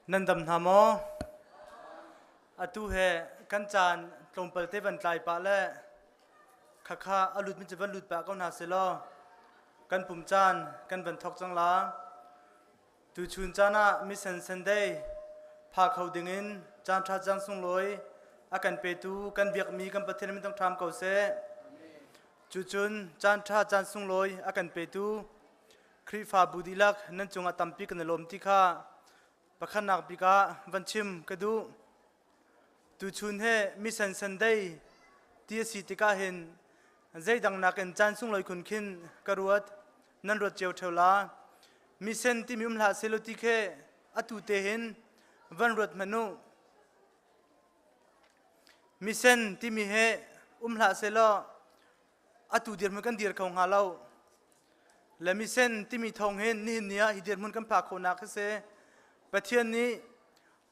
Nan dam hna maw? Atu he kan caan tlawmpal te van tlai pah le khakha a lut mi cu van lut pah ko hna selaw kan pum caan kan van thawk cang la. Tuchun caan ah Mission Sunday pha kho dingin caan ṭha caan sunglawi a kan petu kan biakmi kan Pathian min thangṭham ko seh. Cucun caan ṭha caan sunglawi a kan petu Khrihfabu dihlak nan cungah tampi kan i lawm ti kha pakhatnak bik ah van chim ka duh. Tuchun he Mission Sunday ti a si tikah hin zeidang nakin caan sunglawi khun khin ka ruat nan ruat cio ṭheo la. Mission timi um hlah selaw ti khi atu te hin van ruat hmanh u. Mission timi he um hlah selaw atu dirhmun kan dir kho hnga lo. Le mission timi thawng hin nihin ni ah hi dirhmun kan phak khawhnak hi si. Pathian nih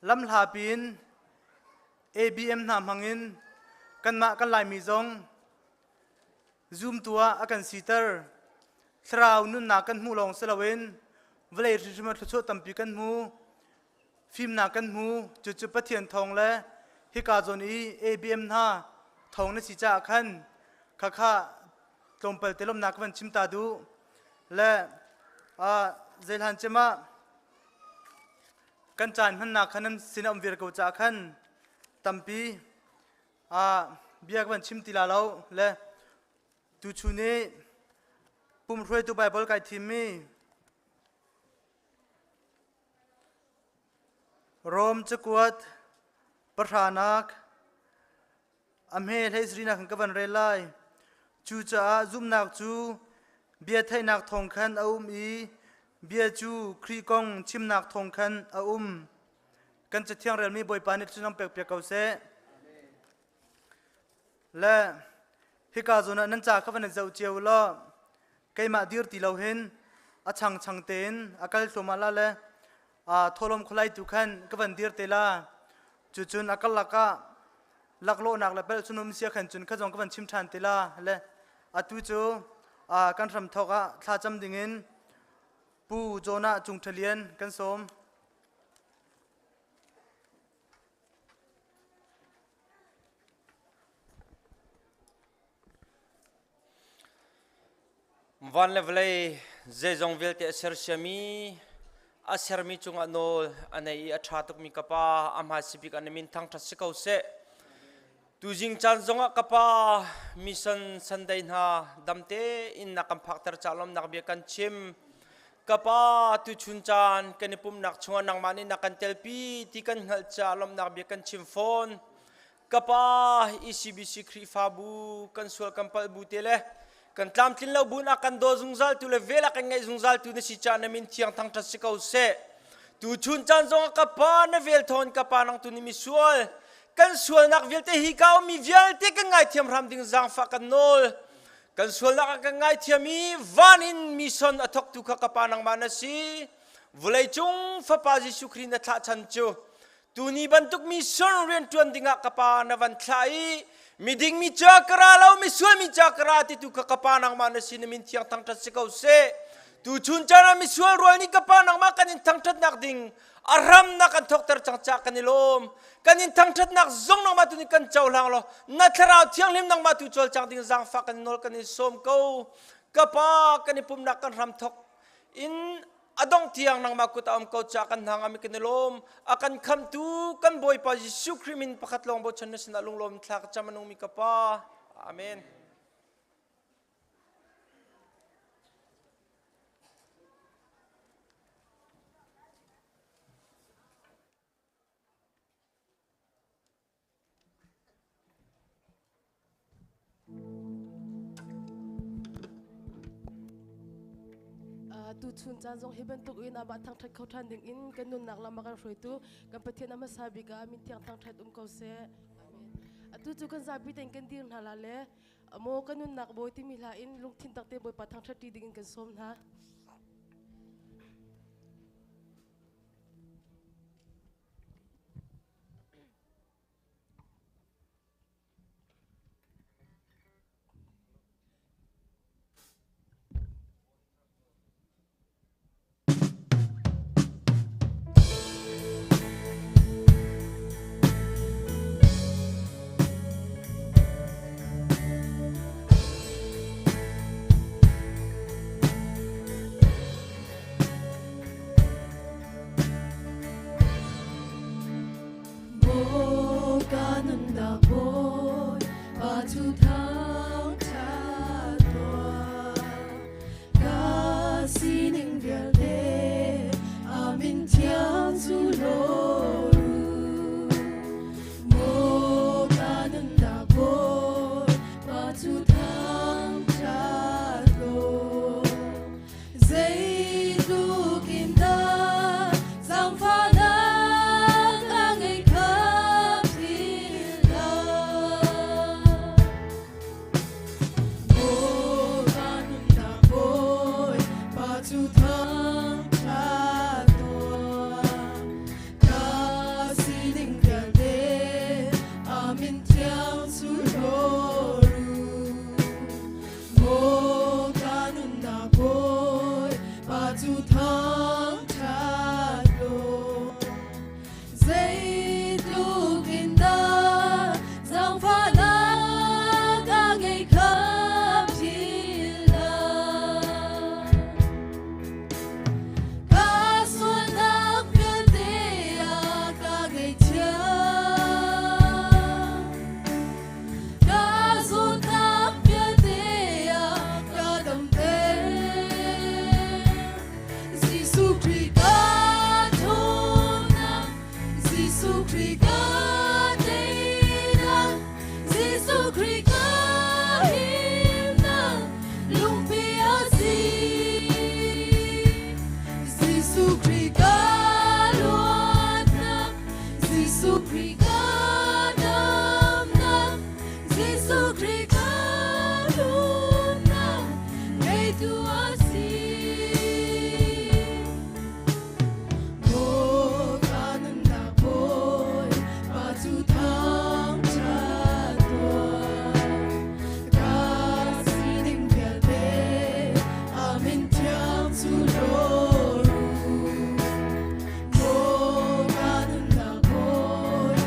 lamhla piin ABM hna hmangin kanmah kan Laimi zong zumtu ah a kan siter. Thlarau nunnak kan hmuh lawng si loin vawlei hrimhrim ah thluachuah tampi kan hmu. Fimnak kan hmu. Cucu Pathian thawng le hika zawn i ABM hna thawng na si caah khan khakha tlawmpal te lawmnak ka van chim ta duh. Le zeihlan cem ah kan caan hmannak khan nan sin a um vir ko caah khan tampi bia ka van chim ti la lo le tuchun i pum hruaitu Baibal kai thimmi Rom cakuat pahranak a hme hleisrinak kan ka van rel lai. Cucaah zumhnak cu bia theihnak thawng khan a um i bia cu Khrih kong chimnak thawng khan a um. Kan cathiang relmi Bawipa nih cun pek piak ko seh. Le hika zawn ah nan ca kha van i zoh cio law keimah dir ti lo hin a changchang tein a kal thluahmah la le thawlawm khualai tu khan ka van dir te la. Cucun a kal lakah laklawhnak le pelh cun um sia khan cun kha zong ka van chim ṭhan te la. Le atu cu kan hramthawk ah thlacam dingin Pu Jonah Cung Ṭha Lian kan sawm. Van le vawlei zeizong vialte a sersiami a sermi cungah nawl a nei i a ṭha tukmi ka Pa a hmaisibik ah na min thangṭhat si ko seh. Tuzing caan zongah ka Pa mission Sunday hna dam tein na kan phakter ca lawmnak bia kan chim. Ka Pa tuchun caan kan i pumhnak chungah nangmah nih na kan telpi ti kan hngalh caah lawmhnak bia kan chim fawn. Ka pa ECBC Khrihfabu kan sual kan palh bu te le kan tlamtlin lo buin a kan daw zungzal tu le vel a kan ngaih zungzal tu na si caah na min thiang thangṭhat si ko seh. Tu chun caan zong ka pa na vel thawn ka pa nang tu ni misual kan sualnak vialte hi ka ummi vialte kan ngaithiam hram ding zaangfah kan nawl kan sualnak a kan ngaithiam i van in mission a thawktu kha ka pa nangmah na si vulei cung fapa Jesuh Khrih na thlah chan cu Tuni bantuk mi sur rianṭuan dingah ka pa na van thlah i miding mi ca ka ra lo misual mi ca ka ra ti tu kha ka pa nangmah na si na min thiang thangṭhat si ko seh. Tu chun caan ah misual rual nih ka pa nangmah kan in thangṭhatnak ding a ram na kan thawkter cang caah kan i lawm. Kan in thangṭhatnak zong nangmah tu nih kan cohlang law na thlarau thianghlim nangmah tu cawlcang ding zaangfah kan nawl kan in sawm ko. Ka pa kan i pumnak kan hram thawk in a dongh tiang nangmah kut a um ko caah kan hna ngam i kan i lawm a kan khamtu kan Bawipa Jesuh Khrih min pakhat lawng bochan na sinah lunglawm thla ka cam a nungmi ka Pa amen Tuchun caan zong hi bantuk in amah thangṭhat kho ṭhan ding in kan nunnak lam a kan hruaitu kan Pathian a hmasa bik ah min thiang thangṭhat um ko seh. Amen. Atu cu kan zapi tein kan dir hna la le maw kan nunnak bawi timi hla in lungthin tak te Bawipa thangṭhat ṭi ding in kan sawm hna. Jesuh Khrih ka teinak, Jesuh Khrih ka himnak, lungpi a si. Jesuh Khrih ka luatnak, Jesuh Khrih ka damnak, Jesuh Khrih ka nunnak, ngeitu a si. Maw ka nunnak Bawi, Pa cu thangṭhat tuah. Ka sining vialte, a min thiang cu lawr u. Maw ka nunnak Bawi,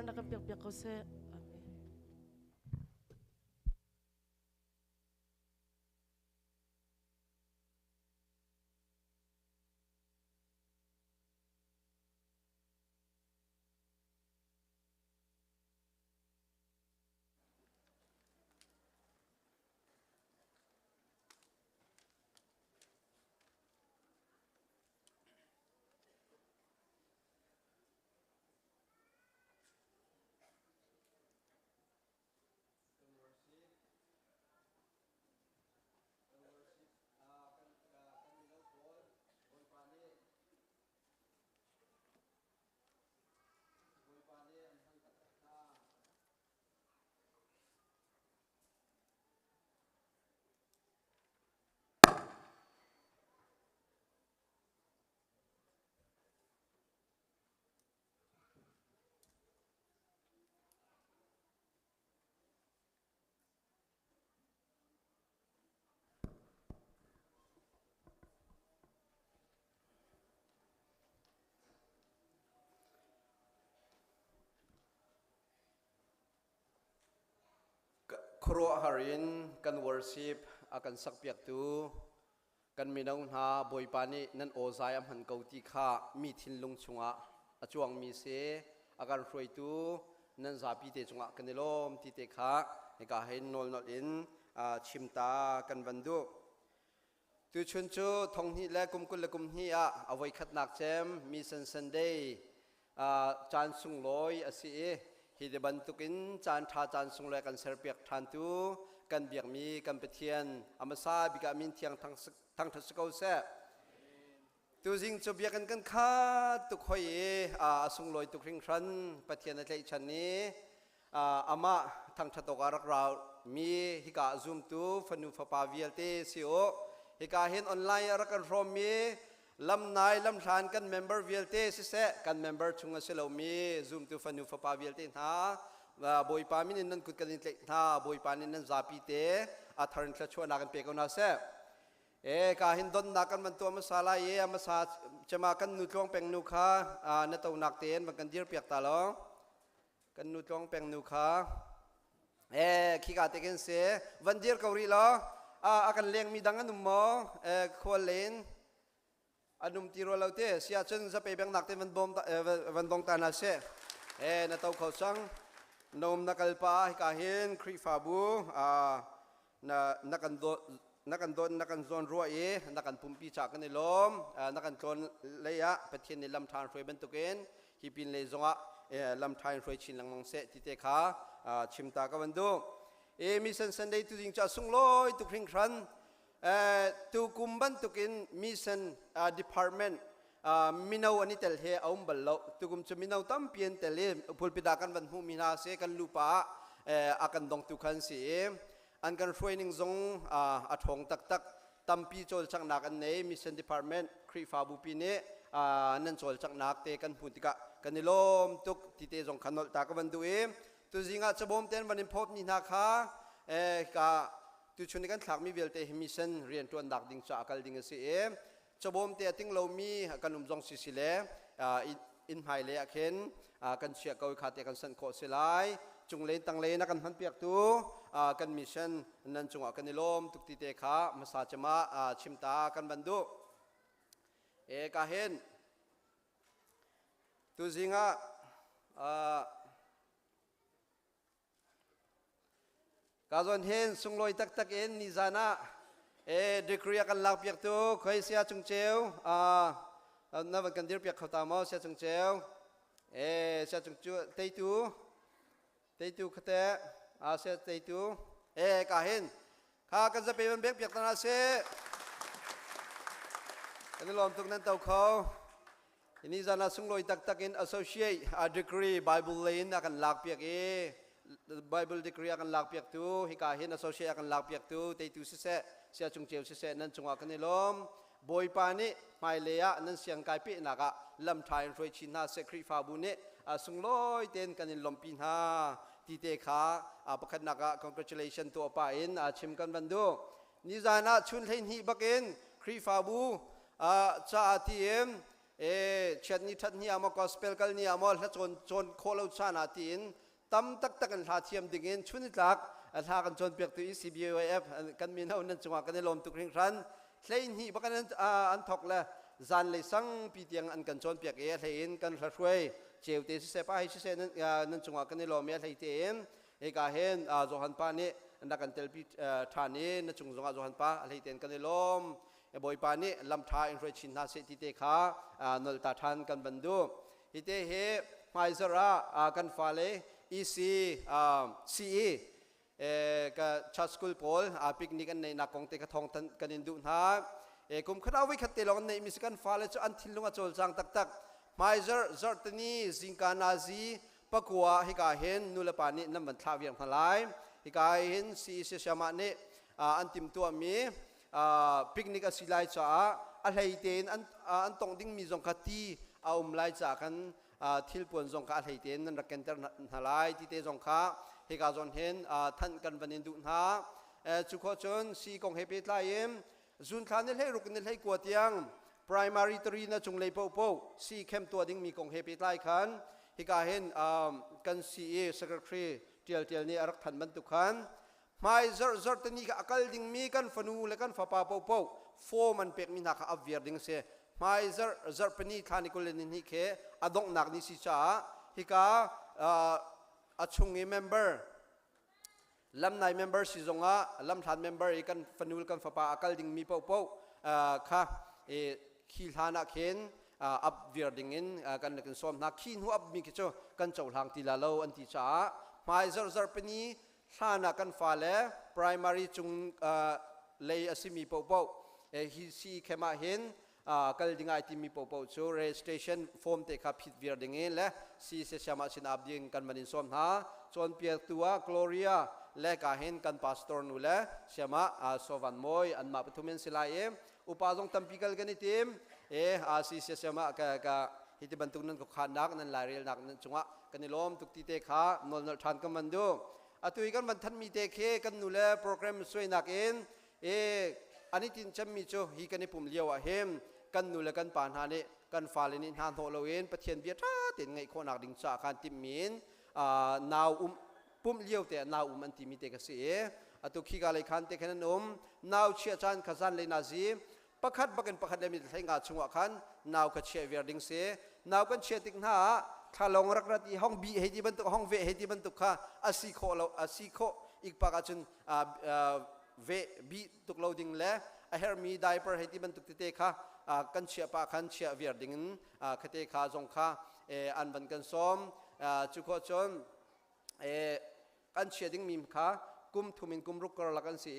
thluachuahnak kan pek piak ko seh. Amen. Khuaruahhar in kan worship a kan sakpiaktu kan mino hna Bawipa nih nan aw zai a hman ko ti kha mi thinlung chungah a cuangmi si a kan hruaitu nan zapi te cungah kan i lawm ti te kha hika hin nawlnolh in chim ta kan van duh. Tuchun cu thonghnih le kum 20 le kum hnih ah a voikhatnak cem Mission Sunday caan sunglawi a si i hi ti bantukin caan ṭha caan sunglawi kan serpiak ṭhantu kan biakmi kan Pathian a hmasa bik ah min thiang thangṭhat si ko seh. Tuzing cu biakinn kan khat tuk hoi i a sunglawi tuk hringhran Pathian a tlaihchan i amah thangṭhat awk ah rak ra mi hika zumtu fanu fapa vialte si u. Hika hin online a rak kan hrawmmi lamnai lamhlan kan member vialte siseh kan member chung a si lomi zumtu fanu fapa vialte hna Bawipa min in nan kut kan in tlaih hna. Bawipa nih nan zapi te a thar in thluachuahnak in pe ko hna seh. E ka hin donnak kan van tuah hmasa lai i a hmasa cema kan nu tluang peng nu kha na tonak tein van kan dir piak ta lo. Kan nu tluang peng nu kha e khika te kin si van dir ko rih lo. A kan leng mi dang an um maw? E khual len an um ti rua lo te si ahcun zapei bengnak te van bawm van dong ta na se. E na to kho sang nom na kalpa hika hin Khrihfabu na na kan dawt na kan dawt na kan zawn ruah i na kan pumpi ca kan i lawm. Na kan tlawn lei ah Pathian nih lam ṭha hruai bantukin hi pin lei zongah lam ṭha in hruai chin lengmang seh ti te kha chim ta ka van duh. E Mission Sunday tu ding ca sunglawi tuk hringhran. Tu kum bantukin mission department mino an i tel he a um bal lo. Tukum cu mino tampi an tel i pulpit ah kan van hmuhmi hna si kan lupa ah a kan dongtu khan si i an kan hruaining zong a ṭhawng taktak. Tampi cawlcanghnak an nei. Mission department Khrihfabu pi nih nan cawlcanghnak te kan hmuh tikah kan i lawm tuk ti te zong kha nolh ta ka van duh i tuzing ah cabawm ten van in phawtmi hna kha ka tuchun i kan thlakmi vialte hi mission rianṭuannak ding caah kal ding a si i cabawm te a ting lomi kan um zong si si le inn hmai le ah khin kan chiah ko kha te kan sanh khawh si lai. Cunglei tanglei na kan hman piaktu kan mission nan cungah kan i lawm tuk ti te kha hmasa cema chimta kan van duh. E ka hin tuzing ah Ka zawn hin sunglawi taktak in nizan ah e degree a kan lak piak tu khoi sia cung ceu na van kan dir piak kho ta maw sia cung ceu e sia cung cu teitu teitu khate a sia teitu e ka hin kha kan zape van bek piak ta se kan lawm tuk nan to kho. Ni zan ah sunglawi taktak in associate a degree Bible lei in a kan lakpiak i Bible degree a kan lakpiaktu hika hin associate a kan lakpiaktu teitu siseh sia cung ceu siseh nan cungah kan i lawm. Bawipa nih hmailei ah nan siang kai pehnak ah lam ṭha in hruai chin hna seh. Khrihfabu nih sunglawi tein kan in lawmhpi hna ti te kha pakhatnak ah congratulation tuah pah in chim kan van duh. Nizan ah chun 12 bakin Khrihfabu caah ti in. E chiat ni that ni ah maw gospel kal ni ah maw hla cawn cawn khawh lo caan ah tiin tam taktak in hla thiam ding in chun tlak hla kan cawnpiaktu ECBYF kan mino nan cungah kan i lawm tuk hringhran. Hleihnih bak an an thok le zan lei sang pi tiang an kan cawnpiak i hlei in kan hla hruai ceu te siseh pa hei siseh nan cungah kan i lawm i hlei te in hika hin Johan pa nih na kan telpi ṭhan i na cung zongah Johan pa a hlei tein kan i lawm. Bawipa nih lam ṭha in hruai chin hna seh ti te kha nol ta ṭhan kan van duh. Hi te hi hmaizarh ah kan fale EC CE ka church school pawl picnic an neihnak kong te kha thawng kan in duh hna. Kum khat ah voikhat te lawng an neihmi si kan fale cu an thinlung a cawlcang taktak. Hmaizarh zarhtini zingka nazi pakua hika hin nulepa nih nan van thlah viar hna lai. Hika hin CEC siamah nih an timhtuahmi picnic a si lai caah a hlei tein an an tongh dingmi zong kha ti a um lai caah khan thilpuan zong kha a hlei tein nan rak kenter hna lai ti te zong kha hika zawn hin thanh kan van in duh hna. Cu khawh cun si kong he pehtlai in zunthla ni hlei ruk ni hlei kua tiang primary tari na cunglei popo si khem tuah dingmi kong he pehtlai khan hika hin kan CE secretary tial tial nih a rak than bantuk khan Hmai zarh zarh tani kha a kal dingmi kan fanu le kan fapa paohpaoh form an pekmi hna kha a viar ding a si. Hmai zarh zarhpini thla ni 22 khi a donghnak ni si caah hika a chung i member lamnai member si zongah lamhlan member i kan fanu le kan fapa a kal dingmi paohpaoh kha khi hlan ah khin ap viar ding in kan rak in sawm hna. Khi hnu apmi khi cu kan cohlang ti la lo an ti caah hmai zarh zarhpini hlan ah kan fale primary cung lei a simi paohpaoh hi si khem ah hin kal ding ai timi paohpaoh cu registration form te kha phit viar ding in le si se siam ah sin ap ding kan van in sawm hna. Cawnpiaktu ah Gloria le ka hin kan pastor nu le siam ah Sovan Moi an mah pathum in si lai i upa zong tampi kal kan i tim e si se siam ah ka ka hi ti bantuk nan khuakhannak nan lairelnak nan cungah kan i lawm tuk ti te kha nawl nolh ṭhan kan van duh. Atu i kan van thanmi te khi kan nu le program suainak in e an i tin cemmi cu hi kan i pum lio ah hin kan nu le kan pa hna nih kan fale nih hna hnawh loin Pathian bia ṭha tein ngaih khawhnak ding caah khan timhmi in nau um pumh lio te ah nau um an timi te ka si i atu khika lei khan te khan an um. Nau chiah caan kha zan lei nazi pakhat bakin pakhat le mi hleinga chungah khan nau kha chiah viar ding si. Nau kan chiah tik hna ah thlalong rak rat i hong bi hei ti bantuk, hong ve hei ti bantuk kha asi khawh lo, asi khawh ikpak ahcun ve bi tuk lo ding le a hermi diaper hei ti bantuk tete kha kan chiah pa khan chiah viar ding in khate kha zong kha an van kan sawm. Cu khawh cun kan chia dingmi kha kum thum in kum ruk karlak an si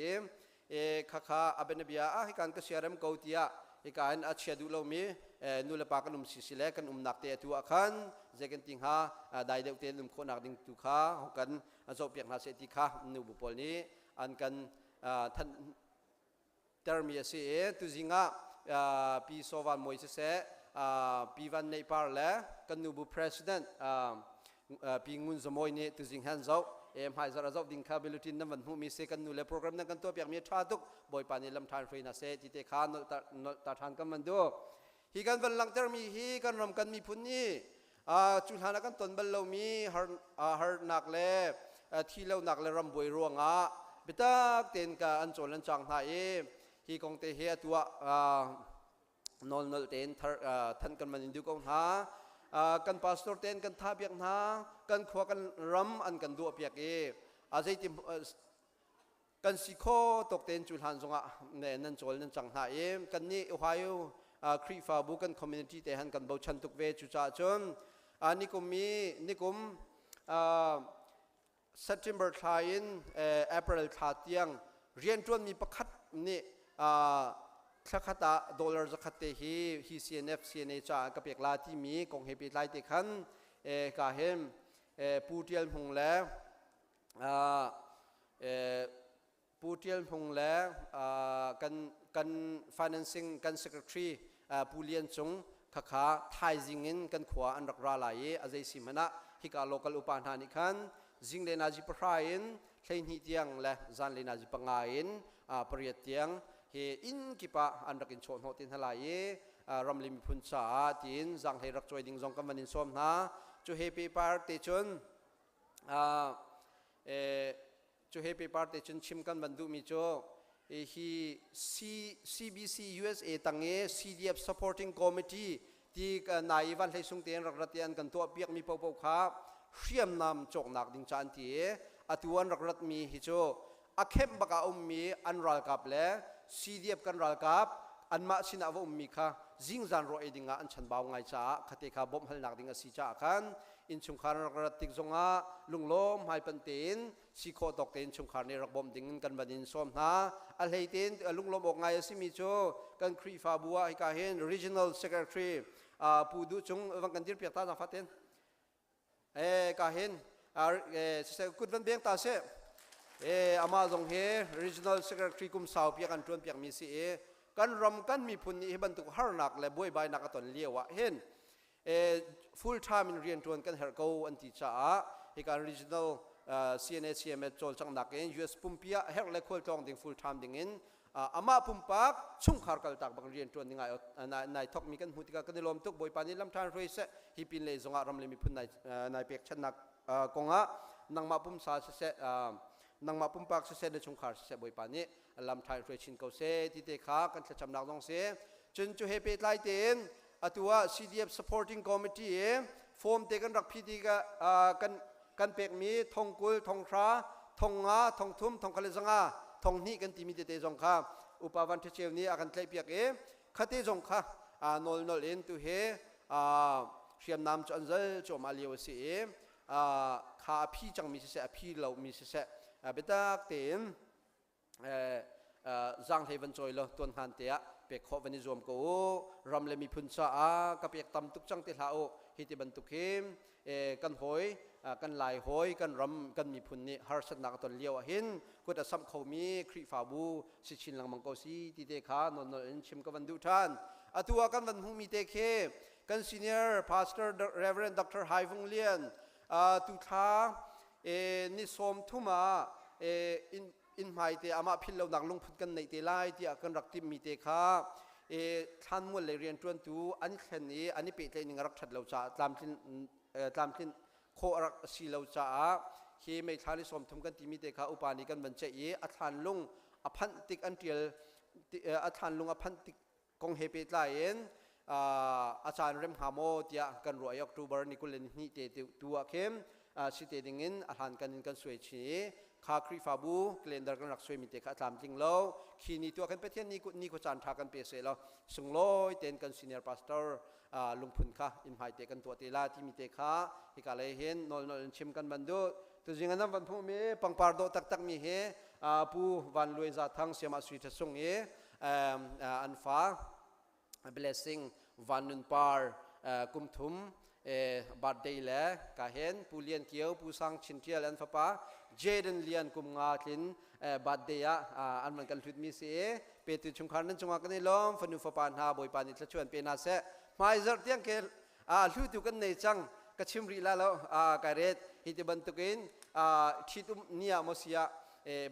i khakha a bianabia ah hikan ka siarem ko tiah hika in a chia duh lomi nu le pa kan um si si le kan umnak te atu ah khan zei kan ti hnga, dai deuh tein um khawhnak ding tu kha kan zohpiak hna seh ti kha nu bu pawl nih an kan thanh termi a si i tuzing ah Pi Sovan Mawi siseh, Pi Van Neih Par le kan nubu president Pi Ngun Zamoy nih tuzing han zoh e hmaizarh a zoh ding kha bulletin nan van hmuhmi si. Kan nu le program nan kan tuahpiakmi a ṭha tuk, Bawipa nih lam ṭhan hruai hna seh ti te kha nolh ta ṭhan kan van duh. Hi kan van langhtermi hi kan ram kan miphun nih cu hlan ah kan ton bal lomi harnak le thi lonak le rambuai ruangah biatak tein ka an cawl an cang hna i hi kong te hi atu ah nawlnolh tein than kan man in duh ko hna. Kan pastor tein kan tha piak hna, kan khua kan ram an kan duah piak i a zeiti kan si kho tok tein cu hlan zongah nan cawl nan cang hna i kan nih Ohio Khrihfabu kan community te han kan bochan tuk ve. Cucaah cun nikum i nikum September thla in April thla tiang rianṭuanmi pakhat nih thlakhat ah dollar zakhat te hi hi CNF CNA caah ka pek la timi kong he pehtlai te khan ka hin Pu Tial Hmung le Pu Tial Hmung le kan kan financing kan secretary Pu Lian Cung khakha thaizing in kan khua an rak ra lai i a zei si hmanh ah hika local upa hna nih khan zingle nazi pahra in 12 tiang le zanlei nazi panga in pariat tiang hi inn kip ah an rak in chawh hnawh te hna lai i. Ram le miphun caah tiin zaanghlei rak cawi ding zong kan van in sawm hna. Cu he paper te cun cu he paper te cun chim kan van duhmi cu hi CBC USA tang i CDF Supporting Committee ti nai i van hlei sung tein rak rat i an kan tuah piakmi popo kha hriamnam cawknak ding ca an ti i atu an rak ratmi hi cu a kemh bak ah ummi an ralkap le CDF kan ralkap anmah sinah va ummi kha zingzan rawh ei dingah an chanbau ngai caah khate kha bawmh halnak ding a si caah khan innchungkhar rak rat tik zongah lunglawm hmaipanh tein si khawh tawk tein chungkhar nih rak bawmh ding in kan van in sawm hna. A hlei tein lunglawm awk ngai a simi cu kan Khrihfabu ah hika hin regional secretary Pu Duh Cung van kan dirpiak ta zaangfah tein e ka hin kut van beng ta seh. E amah zong hi regional secretary kum sau piak an tuan piak mi si i kan ram kan miphun nih hi bantuk harnak le buaibainak a ton lio ah hin full time in rian tuan kan herh ko an ti caah hika regional CNA CMS cawlcanghnak in US pumpi ah herh le khualtlawng ding full time ding in amah pumpak chungkhar kaltak bang rian tuan ding nai thok mi kan hmuh tikah kan i lawm tuk. Bawipa nih lamthan hruai seh. Hi pin le zongah ram le miphun nai nai pek channak kongah nangmah pumsa siseh, nangmah pumpak siseh, na chungkhar siseh, Bawipa nih lamthan hruai chin ko seh ti te kha kan thlacamnak zong si. Cun cu he pehtlai tein atu ah CDF supporting committee i form te kan rak phi ti kan kan pekmi 20,000, 60,000, 5,000, 3,000, 1,200, 2,000 kan timi tete zong kha upa Van Ṭha nih a kan tlaihpiak i khate zong kha nawl nolh in tu he hriamnam cu an zal cuahmah lio a si i kha a phi cangmi siseh, a phi lomi siseh, biatak tein zaanghlei van cawi law tuan hlan te ah pek khawh van i zuam ko u. Ram le miphun caah ka pek tam tuk cang ti hlah u. Hi ti bantuk hi kan hawi, kan lai hawi, kan ram kan miphun nih harsatnak a ton lio ah hin kut a samh khomi Khrihfabu si chin lengmang ko si ti te kha nawlnolh in chim ka van duh ṭhan. Atu ah kan van hmuhmi te khi kan senior pastor Reverend Dr. Hai Vung Lian tu thla ni 30 ah in inn hmai te amah philh lonak lungphut kan neih te lai tiah kan rak timhmi te kha e thlanmual lei rianṭuantu an thlen i an i pehtlaih ning a rak ṭhat lo caah tlamtlin tlamtlin khawh a rak si lo caah hi May thla ni 30 kan timi te kha upa nih kan van ceih i a thlanlung a phanh tik an ṭial a thlanlung a phanh tik kong he pehtlai in a caan rem hnga maw tiah kan ruah i October ni 22 te tu ah khin si te ding in a hlan kan in kan suai chin i kha Khrihfabu calendar kan rak suaimi te kha a tlamtling lo. Khi ni tu ah khan Pathian ni ni khua caan tha kan pe se law sunglawi ten kan senior pastor lungphun kha in hmai te kan tuah te la timi te kha hika lei hin nawl nawl in chim kan van duh. Tuzing an van hmuh mi pangpar dawh taktak mi hi Pu Van Luai Za Thang Siama Sui Tha Sung i an fa Blessing Van Nun Par kum thum birthday le ka hen Pu Lian Kio, Pu Sang Chin Tial an fapa Jaden Lian kum nga tlin birthday ah an man kan hlut mi si. Petu chungkhar nan cungah kan i lawm. Fanu fapa hna Bawipa nih thluachuan pe hna seh. Hmaizarh tiang ke hlutu kan nei cang, ka chim rih la lo. Kai ret hi ti bantukin ṭhit um ni ah maw sia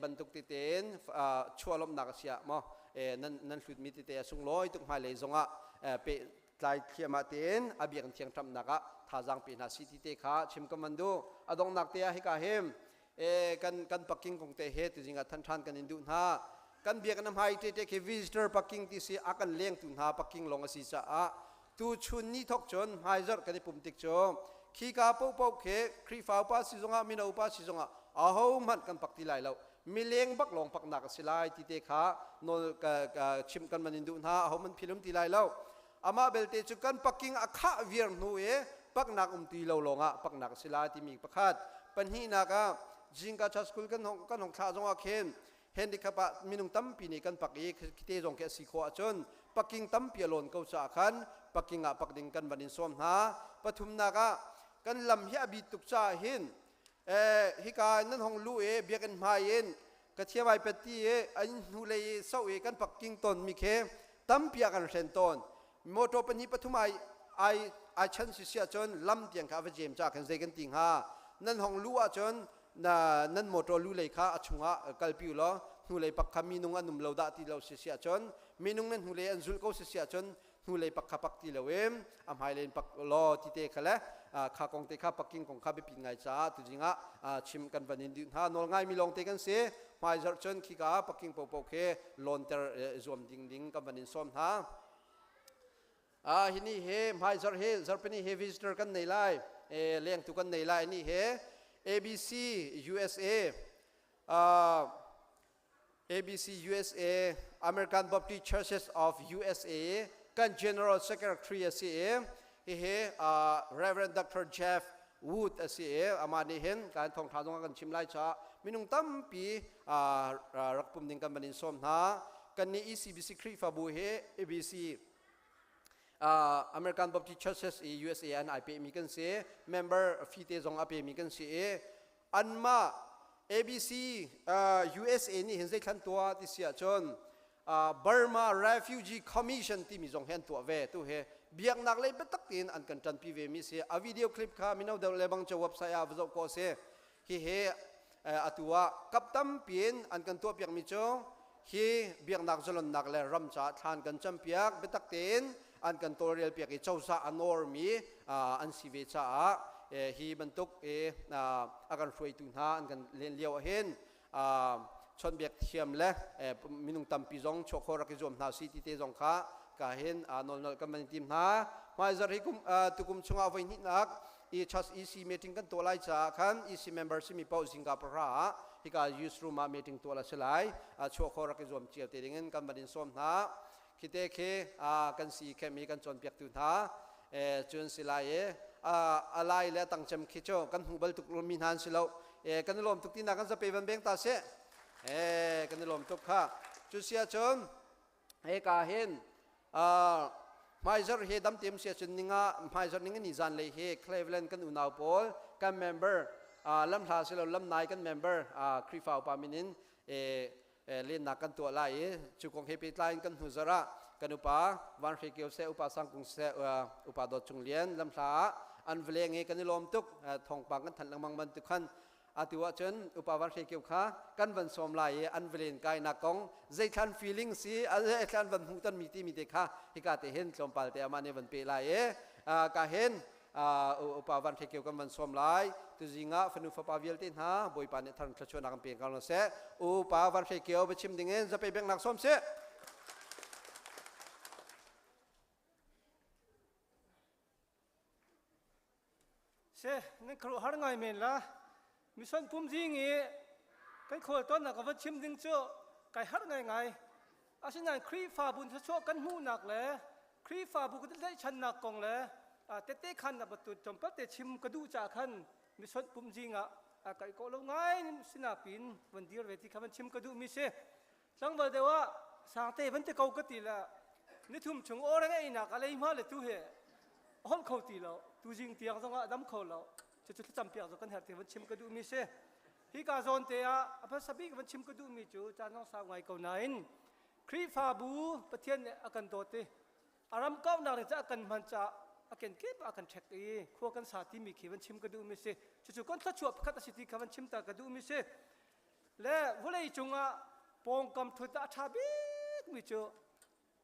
bantuk titein chuah lawmhnak a sia maw nan nan hlutmi tete a sunglawi tuk. Hmailei zongah pe tlai thliahmah tein a biakinn thiang ṭamhnak ah thazaang pe hna si ti te kha chim ka man duh. A donghnak te ah hika him kan kan parking kong te he tuzing ah than ṭhan kan in duh hna. Kan biakinn a hmai te te khi visitor parking ti si, a kan lengtu hna parking lawng a si caah tu chun ni thok cun hmaizarh kan i pum tik cu khika popo khi Khrihfa upa si zongah, mino upa si zongah aho hmanh kan pak ti lai lo. Mileng bak lawng paknak a si lai ti te kha nawl chim kan man in duh hna. Aho man philum ti lai lo. Amah belte cu kan parking a khah viar hnu i paknak um ti lo lawngah paknak a si lai timi pakhat. Pahnihnak ah zingka church school kan hong kan hong thlah zongah khin handicap ah minung tampi nih kan pak i khite zong khi a si khawh ahcun parking tampi a lawn ko caah khan parking ah pak ding kan van in sawm hna. Pathumnak ah kan lam hi a bit tuk caah hin hika nan hong lu i biakinn hmai in ka thiamai pet ti i an hnu lei i so i kan parking ton mi khi tampi ah kan hren tawn. Motor pahnih pathum ai ai ai chan si sia cun lam tiang kha va jem cha khan zei kan ti hnga? Nan hong lu ahcun na nan motor lu lei kha a chungah kalpi law hnulei pak kha minung an um lo dah ti lo si si ahcun, minung nan hnulei an zulh ko si si ahcun. Hnulei pak kha pak ti loin a hmailei in pak law ti te kha le kha kong te kha parking kong kha biapi ngai caah tuzing ah chim kan van in duh hna. Nawl ngai mi lawng te kan si. Hmaizarh cun khika parking popo khi lawnter zuam ding ding kan van in sawm hna. Hi ni he hmaizarh he zarhpini he visitor kan nei lai, lengtu kan nei lai. Ni he ABC USA, ABC USA, American Baptist Churches of USA kan General Secretary a si i hihi Reverend Dr. Jeff Wood a si i amah nih hin kan thawngtha zong a kan chim lai caah minung tampi rak pum ding kan van in sawm hna. Kan nih ECBC Khrihfabu hi ABC American Baptist Churches i USA an ai pehmi kan si, member fee te zong a pemi kan si i anmah ABC USA nih hin zeithlan tuah ti si ahcun Burma Refugee Commission timi zong hi an tuah ve. Tu hi biaknak lei biatak tein an kan ṭanpi ve mi si. A video clip kha mino deuh le bang cu website ah va zoh khawh si. Hihi atu ah kap tampi in an kan tuahpiak mi cu hi biaknak zalonnak le ram caah thlan kan campiak, biatak tein an kan tawlrel piak i cozah a nawr mi an si ve caah hi bantuk a kan hruaitu hna an kan len lio ahhin chawnhbiak thiam le minung tampi zong chuah khawh rak i zuam hna si ti te zong kha ka hin nawlnolh kan van i tim hna. Hmaizarh hi kum tukum chungah voi hnihnak i church EC meeting kan tuah lai caah khan EC member simi paoh zingka pahra ah hika youth room ah meeting tuah la si lai. Chuah khawh rak i zuam cio te dingin kan van in sawm hna. Khite khi kan si khem i kan cawnpiaktu hna cun si lai i a lai le tang cem khi cu kan hmu bal tuk mi hna an si lo. Kan i lawm tuk tina kan zape van beng ta seh. Kan i lawm tuk kha. Cu sia cun heka hin hmaizarh hi dam tim sia cun ninga hmaizarh ning ni zan lei hi Cleveland kan unau pawl kan member lamhla silo lamnai kan member Khrihfa upa min in lennak kan tuah lai i cu kong he pehtlai in kan hnu zarh ah kan upa Van Hre Kio seh, upa Sang Kung seh, upa Dawt Cung Lian lamhla ah an vleng i kan i lawm tuk. Thawngpang kan thanh lengmang bantuk khan atu ahcun upa Van Hre Kio kha kan van sawm lai i an vlen kainak kong zeithlan feeling si zeithlan van hmuh ton mi timi te kha hika te hin tlawmpal te amah nih van pe lai i ka hin upa Van Hre Kio kan van sawm lai. Tuzing ah fanu fapa vialte hna Bawipa nih thar thluachuahnak an pe ko seh. Upa Van Hre Kio biachim dingin zapei bengnak sawm seh. Se nan kharu har ngai men la. Mission pum zing i kan khawl ton nak van chim ding cu kai har ngai ngai. Asinain Khrihfabu thluachuah kan hmuhnak le Khrihfabu kan tlaihchannak kong le tette khan na batu tlawmpal te chim ka duh caah khan mission pum zing ah kai kawh lo ngai sinapin van dir ve ti kha van chim ka duh mi si. Tlangval deuh ah sangte van te ko ka ti le nithum chung awreng ei nak a lei hma le tu he holh kho ti lo, tu zing tiang zong ah dam kho lo. Cucu thlacam piak zong kan herh ti van chim ka duh mi si. Hika zawn te ah a hmasa bik van chim ka duhmi cu caan zong sau ngai ko nain Khrihfabu Pathian nih a kan dawt i a ram kauhnak ding caah a kan hman caah a kenkip ah a kan ṭhek i khua kan sa timi khi van chim ka duhmi si. Cucu kan thluachuah pakhat a si ti kha van chim ta ka duhmi si. Le vawlei cungah pawngkam ṭhut ah a ṭha bikmi cu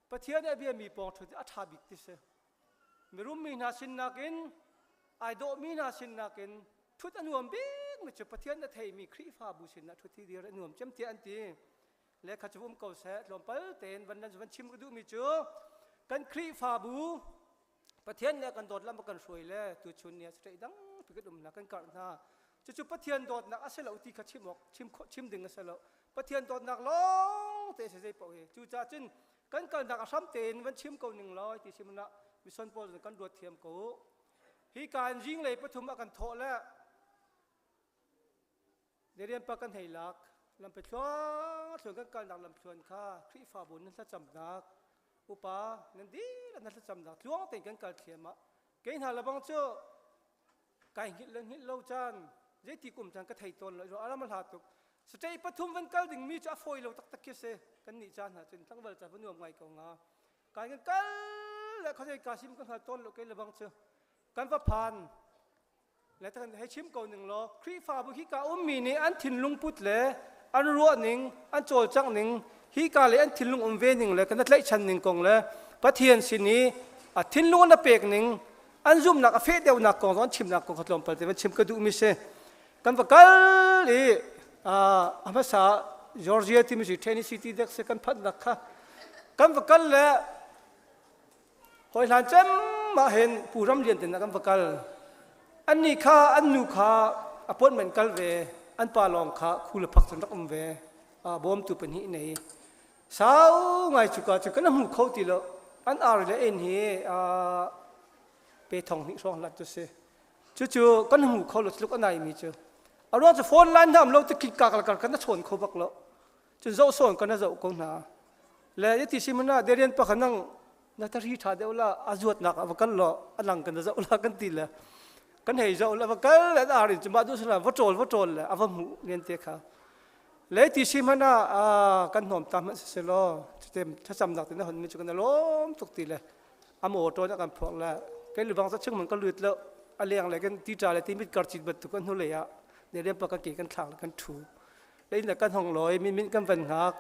Pathian nih a biami pawng ṭhut a ṭha bik ti si. Mirum mi hna sin nakin ai dawhmi hna sin nakin ṭhut a nuam bikmi cu Pathian a theimi Khrihfabu sinah ṭhut hi dir a nuam cem tiah an ti. Le kha cu um ko seh, tlawmpal tein van van chim ka duhmi cu kan Khrihfabu Pathian nih a kan dawt lam a kan hruai le tuchun ni ah saṭaih dang pi kan um hna kan karh hna. Cucu Pathian dawtnak a si lo ti kha chim awk chim chim ding a si lo. Pathian dawtnak lawng te si zei paoh hi. Cucaah cun kan kalnak a hram tein van chim ko ning law ti sim na mission pawl kan ruat thiam ko. Hi ka in zinglei pathum a kan thawh le Derian pa kan hei lak lampi thluang thluan kan kalnak lamthluan kha Khrihfabu nan thlacamnak upa nan dihlak nan thlacamnak tluang tein kan kal thliam ah kei hna lebang cu kai hngilh le hngilh lo caan zeiti kum caan ka thei tawn lo aram a hla tuk state pathum van kal ding mi cu a fawi lo taktak khi si kan nih caan hna cun tlangval ca va nuam ngai ko nga kai kan kal le khazei ka sim ka hngal tawn lo kei lebang cu kan va phan Le kan hei chim ko ning law Khrihfabu hika ummi nih an thinlung put le an ruah ning, an cawlcangh ning, hika le an thinlung um ve ning le kan tlaihchan ning kong le Pathian sin i a thinlung an pek ning an zumhnak a feh deuhnak kong zong an chimnak kong kha tlawmpal te van chim ka duhmi si. Kan va kal i a hmasa Georgia timi si Tennessee ti dek si kan phanhnak kha kan va kal le Hawi hlan cem ah hin Pu Ram Lian ten ah kan va kal. Annih kha an nu kha appointment kal ve, an pa lawng kha khu le phak cun rak um ve. Bawmtu pahnih nei. Sau ngai cuka cu kan hmu kho ti lo. An ar le en hi pe thong hnih hrawng hlat cu si. Cucu kan hmu kho lo tluk a nai mi cu. A ruang cu phone line hna um lo ti kik ka kal kan na chawn kho bak lo. Cun zoh sawn kan zoh ko hna. Le yati simana derian pakhat nang na tari tha deuh la a zuatnak ah va kal law a lang kan zoh la kan ti le kan hei zoh la va kal le arin cu mah du sala va ṭawl va ṭawl le a va hmuh lian te kha le ti si hmana a kan hnom ta hmanh si law cutem thlacamnak te na hon mi cu kan lawm tuk ti le a motor na kan phuak le kai lubang sa chung man ka lut lo a leng le kan ti ṭa le ti mit kar cit bantuk kan hnu lei ah ne rian pa kan ke kan thlak le kan ṭhu le inn kan hong loi min min kan van hngak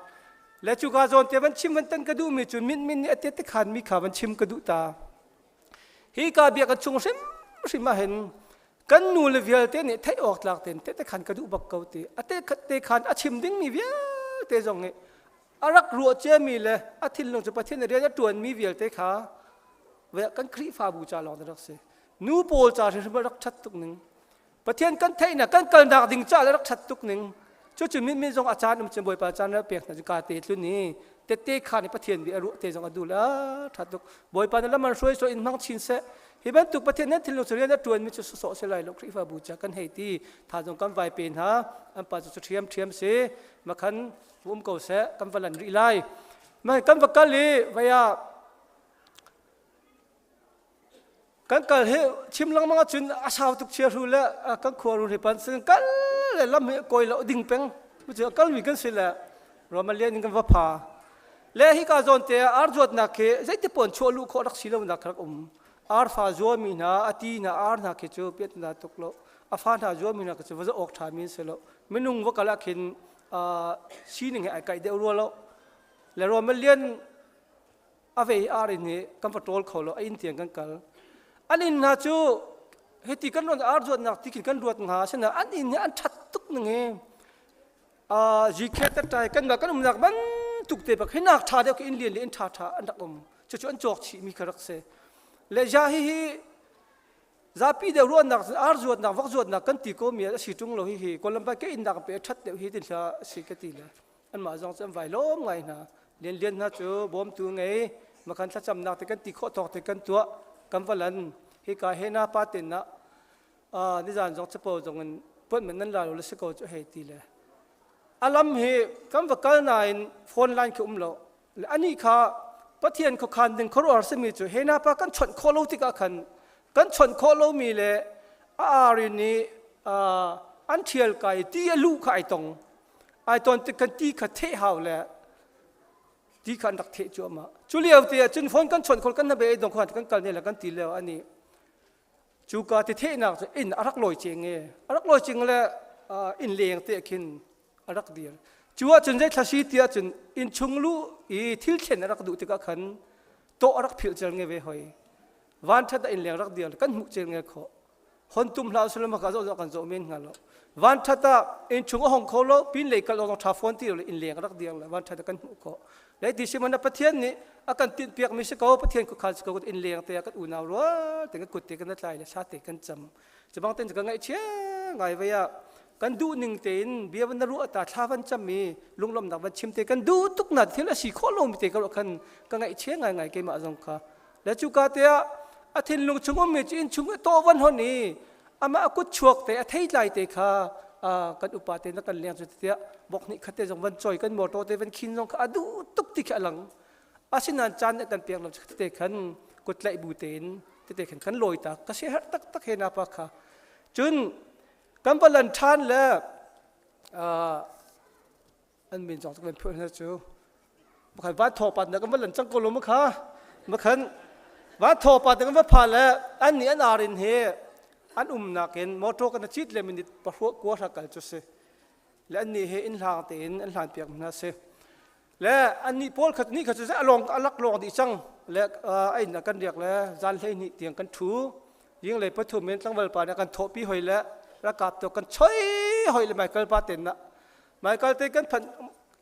le cuka zawn te van chim van tan ka duh mi cu min min nih a te khan mi kha van chim ka duh ta hi ka bia kan chung hrim hrim ah hin kan nu le vialte nih theih awk tlak ten te te khan ka duh bak ko ti a te te khan a chim ding mi vialte zong nih a rak ruah cia mi le a thinlung cu Pathian rian a tuan mi vialte kha kan Khrihfabu ca lawng rak si nu pawl ca hrimhrim rak ṭhat tuk ning Pathian kan theihnak kan kalnak ding ca le rak ṭhat tuk ning cucu min min zong a caan um cun Bawipa caan rak pek hna cu ka te tlun i tette kha nih Pathian bi a ruah te zong a dul a ṭhat tuk Bawipa na lam an hruai so in hmang chin seh hi bantuk Pathian nan thinlung cu rian a ṭuan mi cu sawsawh si lai lo Khrihfabu ca kan hei ti tha zong kan vai pe hna an pa cu cu ṭhiam ṭhiam si makhan um ko seh kan va lan rih lai kan va kal i vai ah Kan kal hi chim lengmang ahcun a sau tuk chia hru le kan khua ru hi pan sin kal le lam hi kawi lo ding peng cu kalmi kan si le Romalian in kan va pha le hi ka zawn te ar zuatnak khi zeiti pon chuah lu khawh rak si lo nak rak um arfa zuami hna ati hna ar hna khi cu piat na tuk lo a fa hna zuami hna khi cu va awk tha mi si lo minung va kal ah khin sining he ai kai deuh rua lo le Romalian a vei ar in hi kan va ṭawl kho lo a inn tiang kan kal an inn hna cu hiti kan ruat ar zuatnak ti khin kan ruat hnga asinain an inn hi an ṭhat tuk ning hi GK tai kan kan umnak bantuk te bak hinak ṭha deuh khi inn lian le inn ṭha ṭha an rak um cucu an cawk chih mi kha rak si le ja hi hi zapi deuh ruahnak ar zuatnak vok zuatnak kan ti ko mi a si ṭung lo hi hi Columbus ke inn nak pe ṭhat deuh hi tin hla si ka ti le anmah zong cu an vai lawm ngai hna lianlian hna cu bawmtu ngei makhan thlacamnak te kan ti khawh tawk te kan tuah kan va lan hika he na pa ten na nizan zong capo zong in puan man nan la lo le si ko cu hei ti le alam hi kan va kal nain phone line khi um lo le ani kha pathian khuakhan ding khuaruahhar simi cu he na pa kan chawnh khawh lo tikah khan kan chawnh khawh lomi le a arin nih an ṭhial kai ti a luh kha ai tong ai ton tik kan ti kha theh hau le ti kha an rak theh cuahmah cu lio te ah cun phone kan chawnh khol kan na be dong khan kan kal ne le kan ti lio ani cu ka ti thehnak cu inn a rak lawi ceng e a rak lawi cing le inn leng te khin a rak dir cu ah cun zei thlasi ti ah cun inn chung lu i thil thlen a rak duh tikah khan tawh a rak philh cel nge ve hoi van that a inn leng rak dir kan hmuh cel nge khawh hon tum hlah usila maka zoh zoh kan zoh men hnga lo van that ah inn chung a hong kho lo pin lei kal zong tha phone ti lo inn leng rak dir le van that kan hmuh khawh le ti simon pathian nih a kan tinh piak mi si ko pathian ku khal si ko inn leng te kan unau rual te kan kut te kan tlai le sa te kan cam cubang ten ka ngaih chia ngai vei ah kan duh ning tein bia van na ruah ta thla van cam mi lunglawmnak van chim te kan duh tuk na thil a si khawh lo mi te ka ruah khan ka ngaih chia ngai ngai keimah zong kha Le cuka te ah a thinlung chung ummi cu inn chung i tawh van hon i amah a kut chuak te a theitlai te kha kan upa te na kan leng cu tiah bok nih khat te zong van choi kan motor te van khin zong kha a duh tuk ti khi a lang asinain caan nih kan pek lo te khan kut tlaih bu tein tete khan kan lawi ta ka siaherh taktak he na pa kha cun kan va lan ṭhan le an min zong kan phuah hna cu makhan van thaw pat na kan va lan cang ko lo makha makhan van thaw pat kan va pha le an nih an arin he an umnak in motor kan chit le minute pahruah kua hra kal cu si le an nih he in hlang tein an hlan piak hna si. Le annih pawl kha ni kha cu a lawng a lak lawng dih cang le a inn ah kan riak le zan 12 tiang kan ṭhu. Zinglei pathum in tlangval pa nih a kan thawhpi hoi le rakap tu kan choi hoi le Michael pa ten na Michael te kan phanh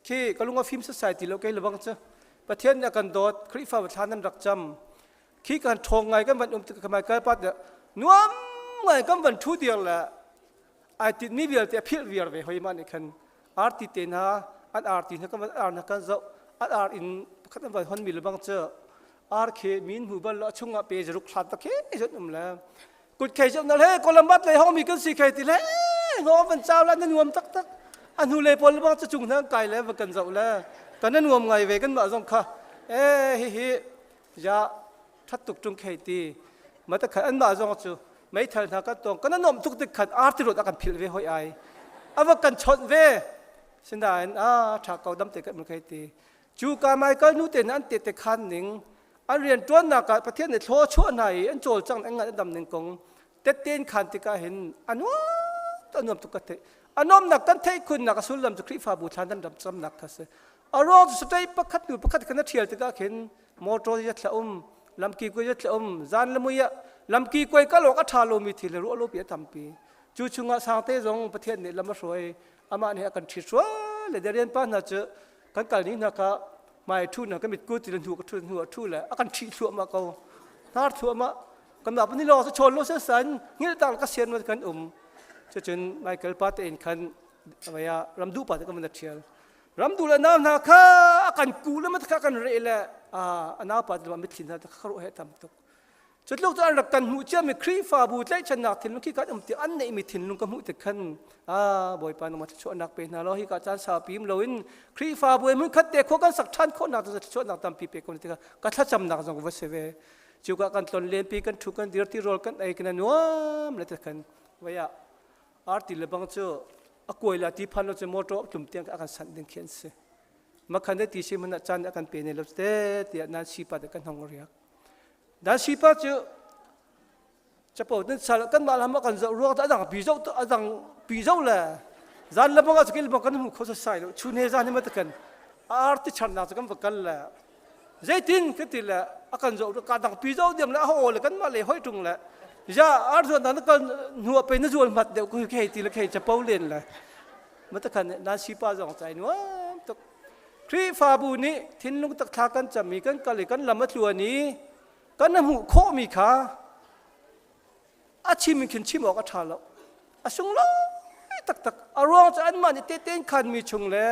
khi ka lung a fim sasai ti lo kei lebang cu Pathian nih a kan dawt Khrihfa thla nan rak cam khi kan ṭhawng ngai kan van um tik Michael pa nih nuam ngai kan van ṭhu dir le ai tinhmi vialte a philh viar ve hoi mah nih khan arti te hna an arti hna kan van ar hna kan zoh an ar in pakhat an van hon mi lebang cu ar khi min hmu bal lo a chungah pe zaruk hlat ta khe zon um le kut khei zon le kolamat lei hong mi kan si khei ti le ngo van chau la na nuam tak tak a hnu le pawl lebang cu chung hna kai le va kan zoh le kan na nuam ngai ve kan mah zong kha e hi hi ya that tuk tung khei ti ma ta khat an mah zong cu meithal hna kan tong kan nuam tuk tik khat arti rot a kan philh ve hoi ai ava kan chawnh ve sinain a tha ko dam te kan khei ti cu ka Michael nu te an te te khan ning an rian tuannak ah Pathian nih thlaw chuah hna i an cawl cang an ngan an dam ning kong tetten khan tikah hin anuam anuam tuk ka theih anomnak kan theih khunnak a sullam cu Khrihfabu thlan kan ram camnak kha si a ruang cu state pakhat nu pakhat kan thial tikah khin motor ya thla um lamki kuai ya thla um zan le mui ah lamki kuai kal awk a ṭha lomi thil le ruah lo pi a tampi cu chungah sangte zong Pathian nih lam a hruai amah nih a kan ṭhit hruai le darian pa hna cu kan kal ni hna kha hmai ṭhu hna kan mit ku ti le hnu ka ṭhu hnu a ṭhu le a kan ṭhih thluahmah ko hnar thluahmah kan mah ni lawng cu chawn lo se san ngil tang ka sian kan um cucun Michael pa te in khan vaya ramdu pa te kan van ṭhial ramdu le nau hna kha a kan ku le mat kha kan re le a nau pa te mitthli hna kha ruah he tam tuk cutluk cu an rak kan hmuh ciami Khrihfabu tlaihchannak thinlung khi kan um ti an neihmi thinlung ka hmuh tik khan a Bawipa nangmah thluachuahnak pe hna law hi ka caan saupi um loin Khrihfabu hmun khat te khua kan sak ṭhan khawhnak thluachuahnak tampi pe ko tikah ka thlacamnak zong va si ve cuka kan tlon lenpi kan ṭhu kan dir ti rawl kan ei kan nuam le te khan vaya arti le bang cu a kuai la ti phan lo cu motor tlum tiang a kan sanh ding khi an si makhan de ti si man caan a kan pe ne lo te tiah nan si pa te kan hong riak dan si pa cu chapo nan sal kan mah lam kan zoh ruang adang pi zo adang pi zo le zan le bang a kil bang kan hmu kho sai lo chu ne zan ni ma kan arti chan na kan va kal le zeitin ka ti le a kan zoh ka dang pi zo diam le a ho le kan mah le hoi tung le ya ar zuan na kan nuwa pe na zual mat deuh ku khei ti le khei chapo len le ma ta khan na si pa zong chai nuam tuk Khrihfabu nih thinlung tak thla kan cam i kan kal i kan lam a tluan i kan hmuh khawhmi kha a chim in khin chim awk a ṭha lo a sunglawi taktak a ruang cu anmah nih tehte khanmi chung le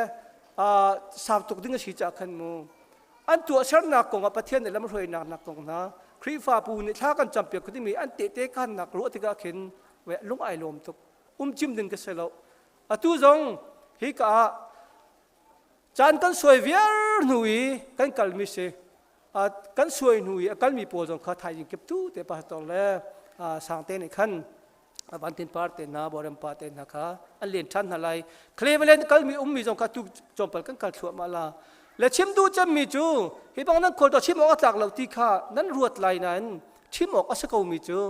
sau tuk ding a si caah khan mu an tuahsernak kong ah Pathian nih lamhruainak nak kong hna Khrihfabu nih thla kan campiak ko timi an tehte khannak ruah tikah khin lung ai lawm tuk um chim ding ka si lo atu zong hi ka ah caan kan suai viar hnu i kan kalmi si kan suai hnu i a kalmi pawl zong kha thaizing kip tu te pastor le sangte nih khan vantin par te hna borem pa te hna kha an len ṭhan hna lai Cleveland kalmi ummi zong kha tu tlawmpal kan kal thluahmah la le chim duh cemmi cu hi bang nan khual to chim awk a tlak lo ti kha nan ruat lai nain chim awk a si komi cu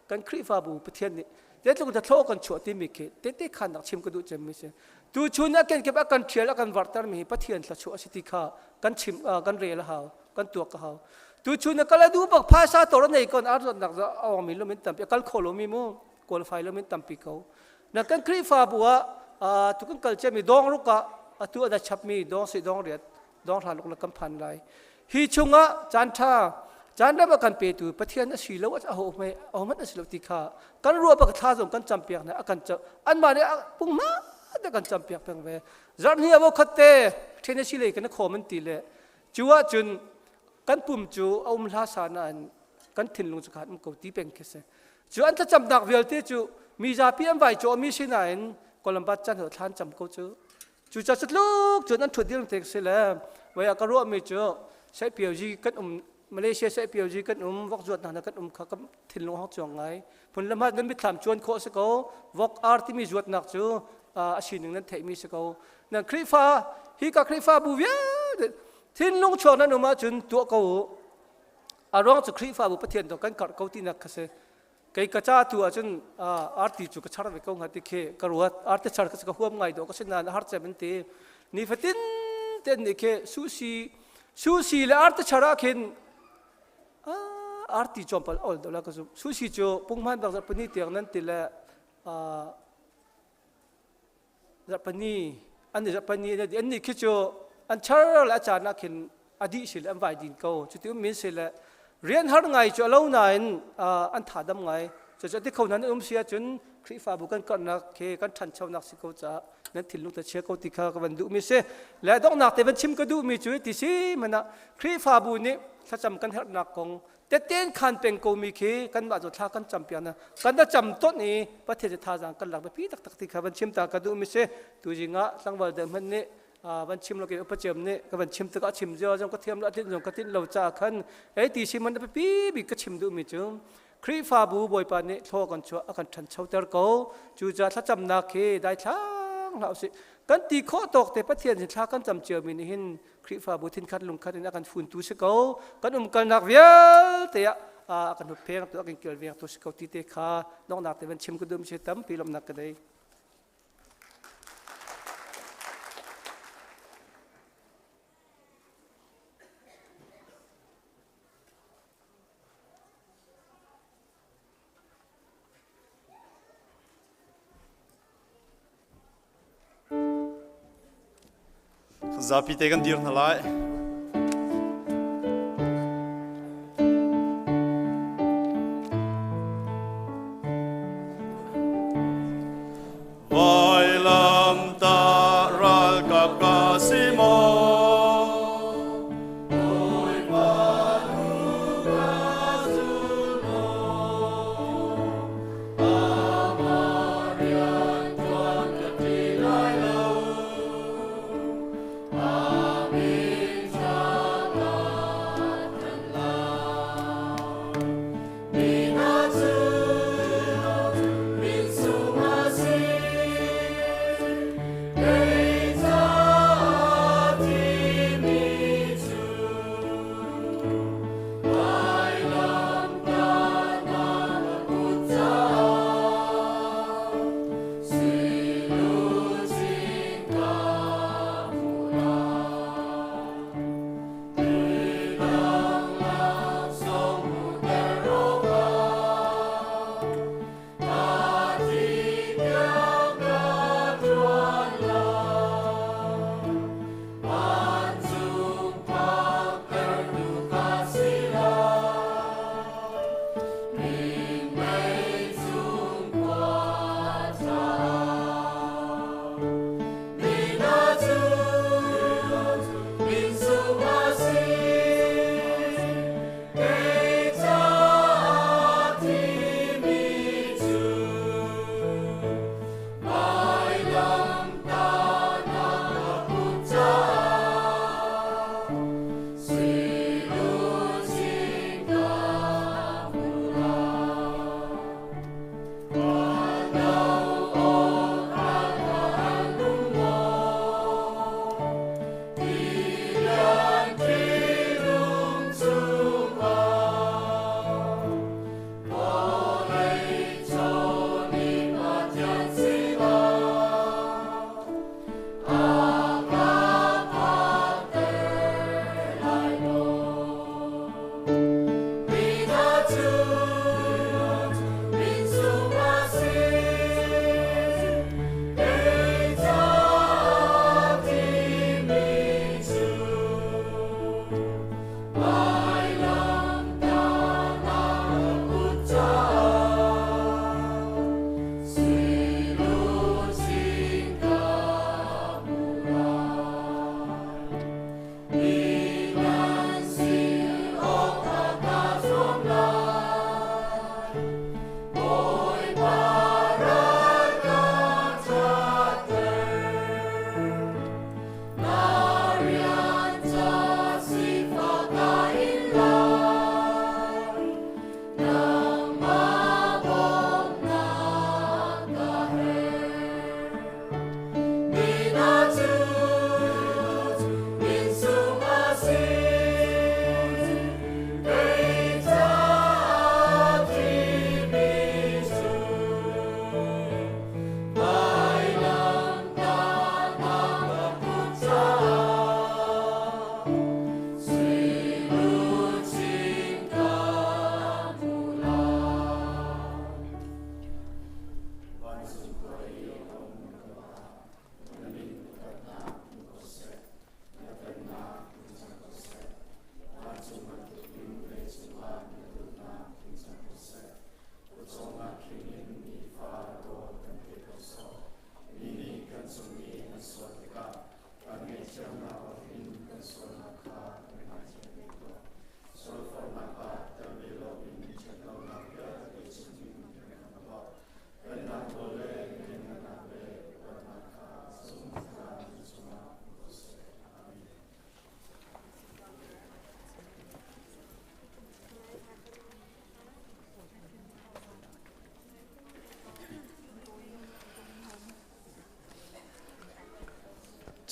kan Khrihfabu Pathian nih zeitluk in thlaw kan chuah timi khi tete khan nak chim ka duh cemmi si tu chun a kenkip a kan ṭhial a kan vartermi hi Pathian thluachuah a si ti kha kan chim kan rel a hau kan tuak ka hau tu chun a kal a duh bak phaisa tor a nei kon ar nak a ong mi lumin tampi a kal kho lomi mu qualify lomin tampi ko na kan Khrihfabu ah tu kan kal cemi dong ruk ah atu a chapmi dong si dong riat dong hra luk la kan phan lai hi chungah caan ṭha caan ram a kan petu Pathian a si lo a ho hmai a ho hmanh a si lo ti kha kan ruah bak thla zong kan campiak hna a kan anmah nih pung te kan campiak peng ve zarhni avo khat te ṭhen a si lei kan khawm an ti le cu ah cun kan pum cu a um hla sa nain kan thinlung cu khan um ko ti peng khi si cu an thlacamnak vialte cu mi zapi an vai cawh mi sinain Columbus chan ho thlan cam ko cu Cucaah cutluk cun an ṭhut dir te si le voi ah ka ruahmi cu sehpiozi kan um Malaysia sehpiozi kan um vok zuat hna kan um kha ka thinlung hong cuang ngai. Phun le hmat nan mitthlam cuan khawh si ko vok ar timi zuatnak cu a sining nan theihmi si ko. Nan Khrihfa hi ka Khrihfa bu vialte thinlung chuak nan um ahcun tuah ko u. A ruang cu Khrihfabu Pathian to kan karh ko tinak kha si. Kei ka ca tu ahcun arti cu ka char ve ko hnga ti khi ka ruat. Arti char ka huam ngai dawh ka si nain a har cem an ti. Nifatin te nih khi susi susi le arte chara khin arti chawmpal ol do la ka zum susi cu punghman bak zarhpini tiang nan ti le zarhpini an zarhpini an nih khi cu an char le a caan ah khin a dih si le an vai din ko cuti um min si le rian har ngai cu a lo nain an tha dam ngai cucu ti kho nan um si ahcun Khrihfabu kan karhnak khi kan ṭhanchonak si ko caah nan thinlung ta chia ko ti kha ka van duhmi si le donghnak te van chim ka duhmi cu ti si mana Khrihfabu nih thlacam kan herhnak kong teten khan peng ko mi khi kanmah cu thla kan cam piak na kan da cam ton i Pathian cu thazaang kan lak biapi taktak ti kha van chim ta ka duhmi si tuzing ah tlangval deuh hmanh nih van chim lo ke upacem nih ka van chim tikah chim zio zong ka thiam lo atlin zong ka tlin lo ca khan ei ti si man biapi bik ka chim duhmi cu Khrihfabu Bawipa nih thlaw kan chuah a kan ṭhanchoter ko cucaah thlacamnak hi daithlang hlah usih kan ti khawh tawk te Pathian sin thla kan cam ciomi nih hin Khrihfabu thinkhat lungkhat in a kan funtu si ko kan umkalnak vialte ah a kan huppheng tu a kan kilveng tu si ko ti te kha donghnak te van chim ka dum si tampi lawmhnak ka nei. Zapi te kan dir hna lai. Vailam ta ralkap ka si maw? Bawipa nu ka zul maw? Amah rian ṭuan ka ṭi lai lo. Amin kan lai. Mi hna cu min sung a si. Kei caah thimi cu vailamtahnak a put caah sui luchin ka hmuh lai. Midang laksawng hmuhter awkah ka thi tiang ka ṭuan lai. Vancung phaktertu ka si lai. Minmei chung khua caah. Mi hna cu min sung a si. Kei caah thimi cu vailamtahnak a put caah sui luchin ka hmuh lai. Ral do awk ralkap an um maw? Tilian ṭihnung chungah vawlei chaw nih Pathian sinah a ka phakter lai maw? Mi hna cu min sung a si. Kei caah thimi cu vailamtahnak a put caah sui luchin ka hmuh lai. Mi ngan si awkah kaa zuam lai.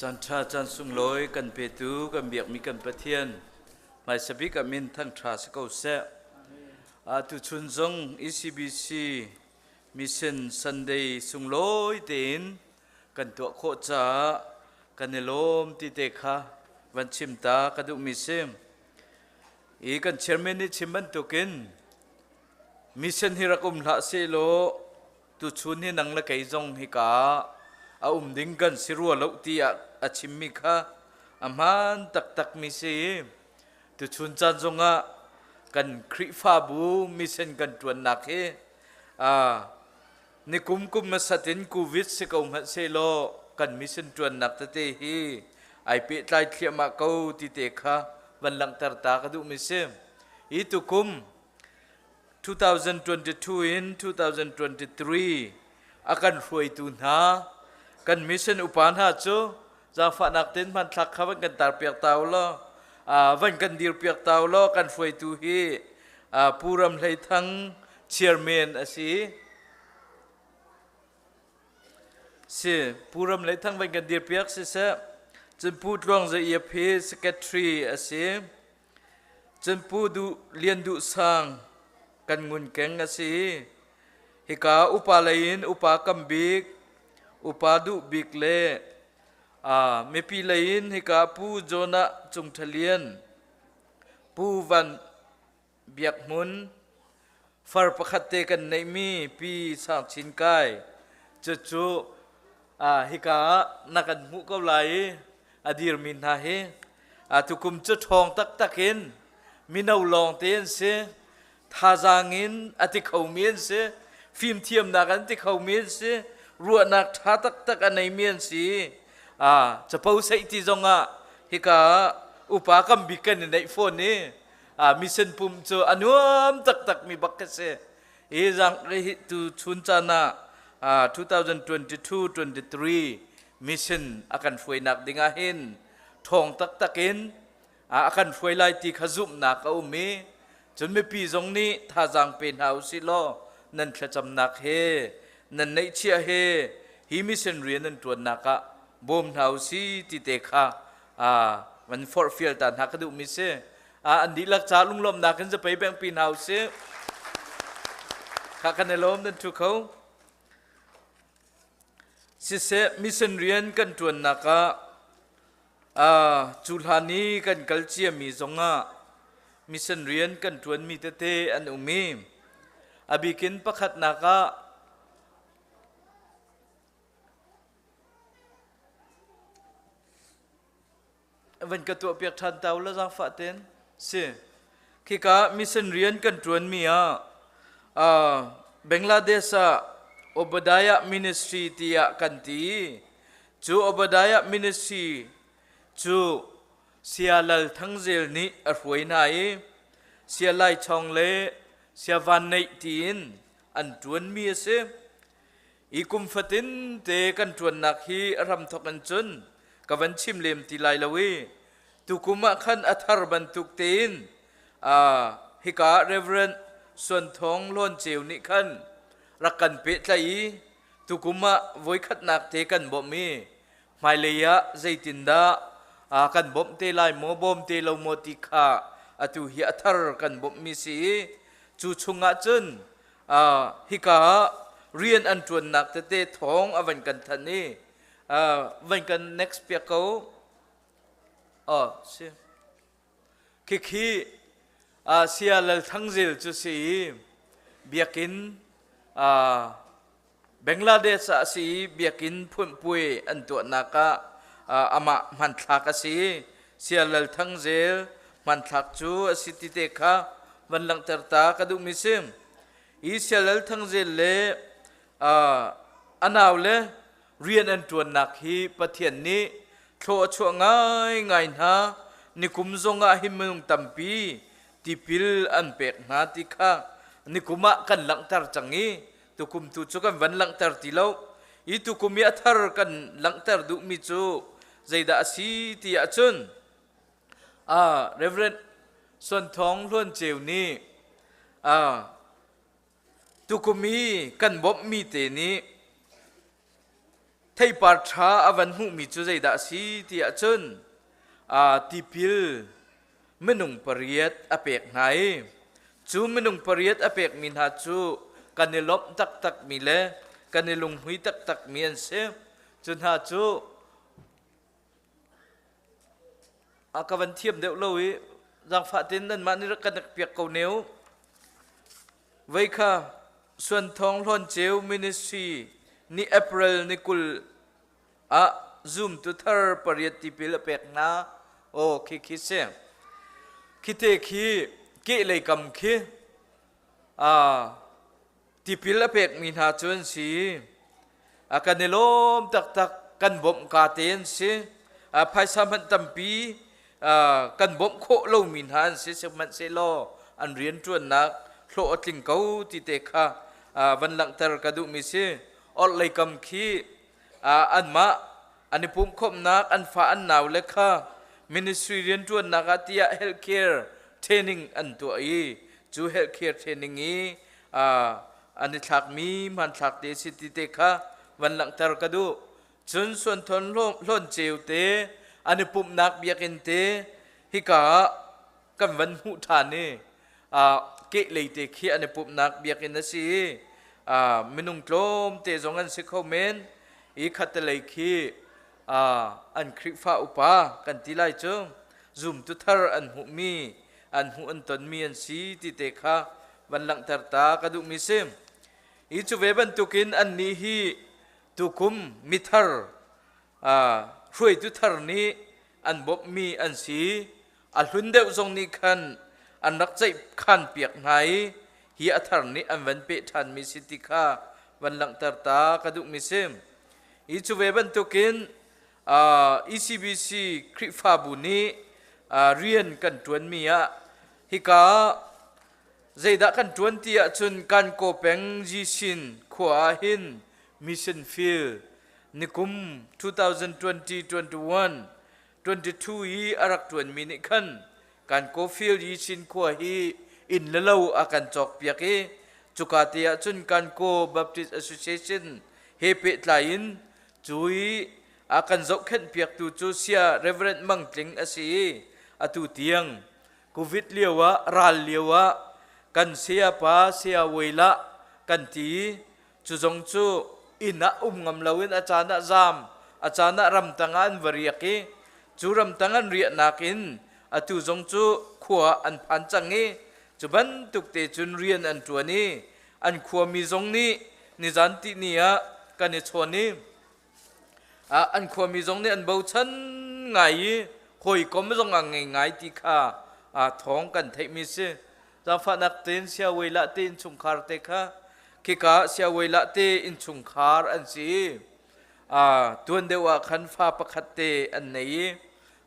Caan ṭha caan sunglawi kan petu kan biakmi kan Pathian hmaisa bik ah min thangṭha si ko seh. Tuchun zong ECBC Mission Sunday sunglawi tein kan tuah khawh caah kan i lawm ti te kha van chim ta ka duhmi si. I kan chairman nih chim bantukin mission hi rak um hlah sehlaw tuchun hi nang le kei zong hika a um ding kan si rua lo tiah a chimmi kha a hmaan taktakmi si. Tuchun caan zongah kan Khrihfabu mission kan ṭuannak hi nikum kum hmasat in COVID si ko hmanh sehlaw kan mission ṭuannak tete hi ai pehtlai thliahmah ko ti te kha van langhter ta ka duhmi si. Hi tukum 2022 in 2023 a kan hruaitu hna kan mission upa hna cu zaangfahnak tein hmanthlak kha van kan tarpiak ta u law van kan dirpiak ta u law kan hruaitu hi Pu Ram Hlei Thang chairman a si. Si Pu Ram Hlei Thang van kan dirpiak siseh cun Pu Tluang Za Iap hi secretary a si. Cun Pu Duh Lian Duh Sang kan ngunkeng a si. Hika upa lei in upa kam bik, upa duh bik le mipi lei in hika Pu Jonah Cung Ṭha Lian, Pu Van Biak Hmun, far pakhat te kan neihmi Pi Sang Chin Kai, cucu hika ah na kan hmuh ko lai i a dirmi hna hi tukum cu ṭhawng taktak in mino lawng te an si thazaang in a ti khomi an si fimthiamnak an ti khomi an si ruahnak ṭha taktak a neimi an si capo saih ti zongah hika upa kam bik kan i neih fawn i mission pum cu a nuam taktakmi bak ka si hi zang hi tu chun caan ah 2022-23 mission a kan hruainak ding ah hin ṭhawng taktak in a kan hruai lai ti kha zumhnak a um i cun mipi zong nih thazaang pe hna usih law nan thlacamnak he nan neihchiah he hi mission rian nan ṭuannak ah bawm hna usih ti te kha van forhfial ta hna ka duhmi si. An dihlak ca lunglawmhnak in zapei bengpi hna usih. Kha kan i lawm nan ṭhu kho. Siseh mission rian kan ṭuannak ah cu hlan i kan kal ciami zongah mission rian kan ṭuanmi tete an um i a bikin pakhatnak ah van ka tuahpiak ṭhan ta u la zaangfah ten si khika mission rian kan ṭuanmi ah Bangladesh ah Obadiah Ministry tiah kan ti cu Obadiah Ministry cu Sia Lal Thang Zel nih a hruai hna i Sia Lai Chong le Sia Van Neih tiin an ṭuanmi a si I kum fatin te kan ṭuannak hi a hramthawk in cun ka van chim lem ti lai lo i tukum ah khan a thar bantuk tein hika Reverend Suan Thawng Hlawn Ceu nih khan rak kan pehtlaih i tukum ah voikhatnak te kan bawmh i hmailei ah zeitindah kan bawmh te lai maw bawm te lo maw ti kha atu hi a thar kan bawmhmi si i cu chungah cun hika ah rian an ṭuannak tete thawng a van kan thanh i van kan next piak ko oh si khikhi sia Lal Thang Zel cu si i biakinn Bangladesh ah a si i biakinn phunhpuai an tuahnak ah amah hmanthlak a si i Sia Lal Thang Zel hmanthlak cu a si ti te kha van langhter ta ka duhmi si. Hi Sia Lal Thang Zel le a nau le rian an ṭuannak hi Pathian nih thlaw a chuah ngaingai hna. Nikum zongah hi minung tampi tipil an pek hna ti kha nikum ah kan langhter cang i tukum tu cu kan van langhter ti lo i tukum i a thar kan langhter duhmi cu zeidah a si ti ahcun Reverend Suan Thawng Hluan Ceu nih tukum i kan bawmhmi te nih Theipar ṭha a van hmuhmi cu zeidah a si ti ahcun tipil minung pariat a pek hna i cu minung pariat a pekmi hna cu kan i lawmh taktakmi le kan i lunghmui taktakmi an si. Cu hna cu a ka van thiam deuh lo i zaangfah tein nanmah nih rak kan piak ko ne u. Vei kha Suanthawng Hlawn Ministry ni April ni 20 ah zumtu thar pariat tipil a pek hna. Aw khi khi si. Khite khi kehlei kam khi tipil a pekmi hna cu an si. A kan i lawm taktak kan bawmh ka te an si. Phaisa hmanh tampi kan bawmh khawh lomi hna an si sihmanhsehlaw an rianṭuannak hlawh a tling ko ti te kha van langhter ka duhmi si. Orhlei kam khi anmah an i pumhkhawmhnak an fa an nau le kha ministry rianṭuannak ah tiah healthcare training an tuah i cu healthcare training i an i thlakmi hmanthlak te si ti te kha van langhter ka duh. Cun Suanthon Hlawnceu te an i pumhnak biakinn te hika ah kan van hmuh ṭhan i kehlei te khi an i pumhnak biakinn a si i minung tlawmte zong an si kho men i khattelei khi an Khrihfa upa kan ti lai cu zumtu thar an hmuhmi an hmuh an tonmi an si ti te kha van langhter ta ka duhmi si. Hi cu ve bantukin annih hi tukum mithar hruaitu thar nih an bawmhmi an si. A hlun deuh zong nih khan an rak ceih khan piak hna i hi a thar nih an van peh ṭhanmi si ti kha van langhter ta ka duhmi si. Hi cu ve bantukin ECBC Khrihfabu nih rian kan ṭuanmi ah hika zeidah kan ṭuan ti ahcun Kankaw peng Jisin khua ah hin mission field nikum 2020 21 22 i a rak ṭuanmi nih khan kan Cofield Yichin khua hi inn le lo a kan cawkpiak i cuka te ah cun Kankaw Baptist Association he pehtlai in cu i a kan zohkhenh piaktu cu Sia Reverend Mang Tling a si i atu tiang Covid lio ah ral lio ah kan sayapa saya Weila kan ti i Cu zong cu inn ah um ngam loin a caan ah zaam, a caan ah ramtang ah an va riak i cu ramtang an riahnak in atu zong cu khua ah an phan cang i cu bantuk te cun rian an ṭuan i an khuami zong nih nizan tihni ah kan i chawn i an khuami zong nih an bochan ngai i hawikom zong a ngei ngai ti kha thawng kan theihmi si. Zaangfahnak tein siaweilah te innchungkhar te kha khika siaweilah te innchungkhar an si. Tuan deuh ah khan fa pakhat te an nei i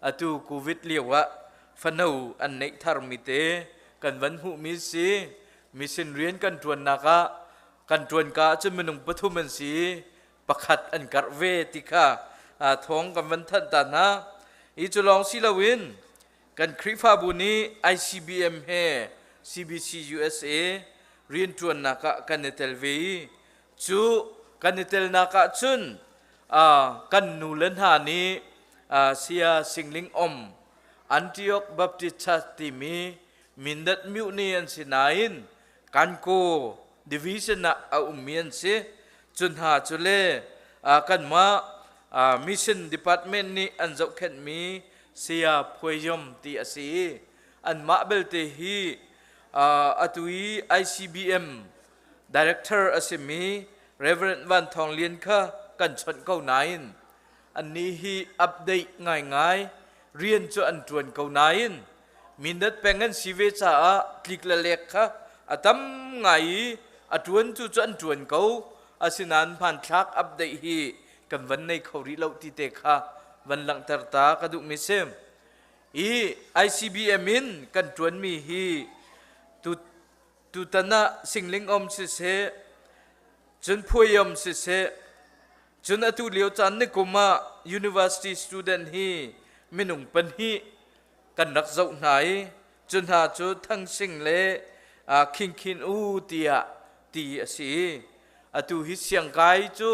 atu COVID lio ah fano an neih tharmi te kan van hmuhmi si. Mission rian kan ṭuannak ah kan ṭuan ka ahcun minung pathum an si i pakhat an karh ve ti kha thawng kan van thanh ta hna. Hi cu lawng si loin kan Khrihfabu nih ICBM he CBC USA rianṭuannak ah kan i tel ve i cu kan i telnak ah cun kan nu le hna nih Sia Singling Om Antioch Baptist Church timi Mindat myu ni an si nain Kankaw division ah a ummi an si. Cu hna cu le kanmah mission department nih an zohkhenhmi Saya Phuaiyom ti a si i anmah belte hi atu i ICBM director a simi Reverend Van Thawng Lian kha kan chawnh ko nain annih hi update ngaingai rian cu an ṭuan ko nain Mindat peng an si ve caah tlik le lek kha a tam ngai i a ṭuan cu cu an ṭuan ko. Asinain hmanthlak update hi kan van nei kho rih lo ti te kha van langhter ta ka duhmi si. I ICBM in kan ṭuanmi hi tutan ah singling om siseh, cun phuaiom siseh, cun atu lio caan ni kum ah university student hi minung pahnih kan rak zoh hna i cu hna cu Thangsing le Khingkhin U tiah ti a si. Atu hi siangkai cu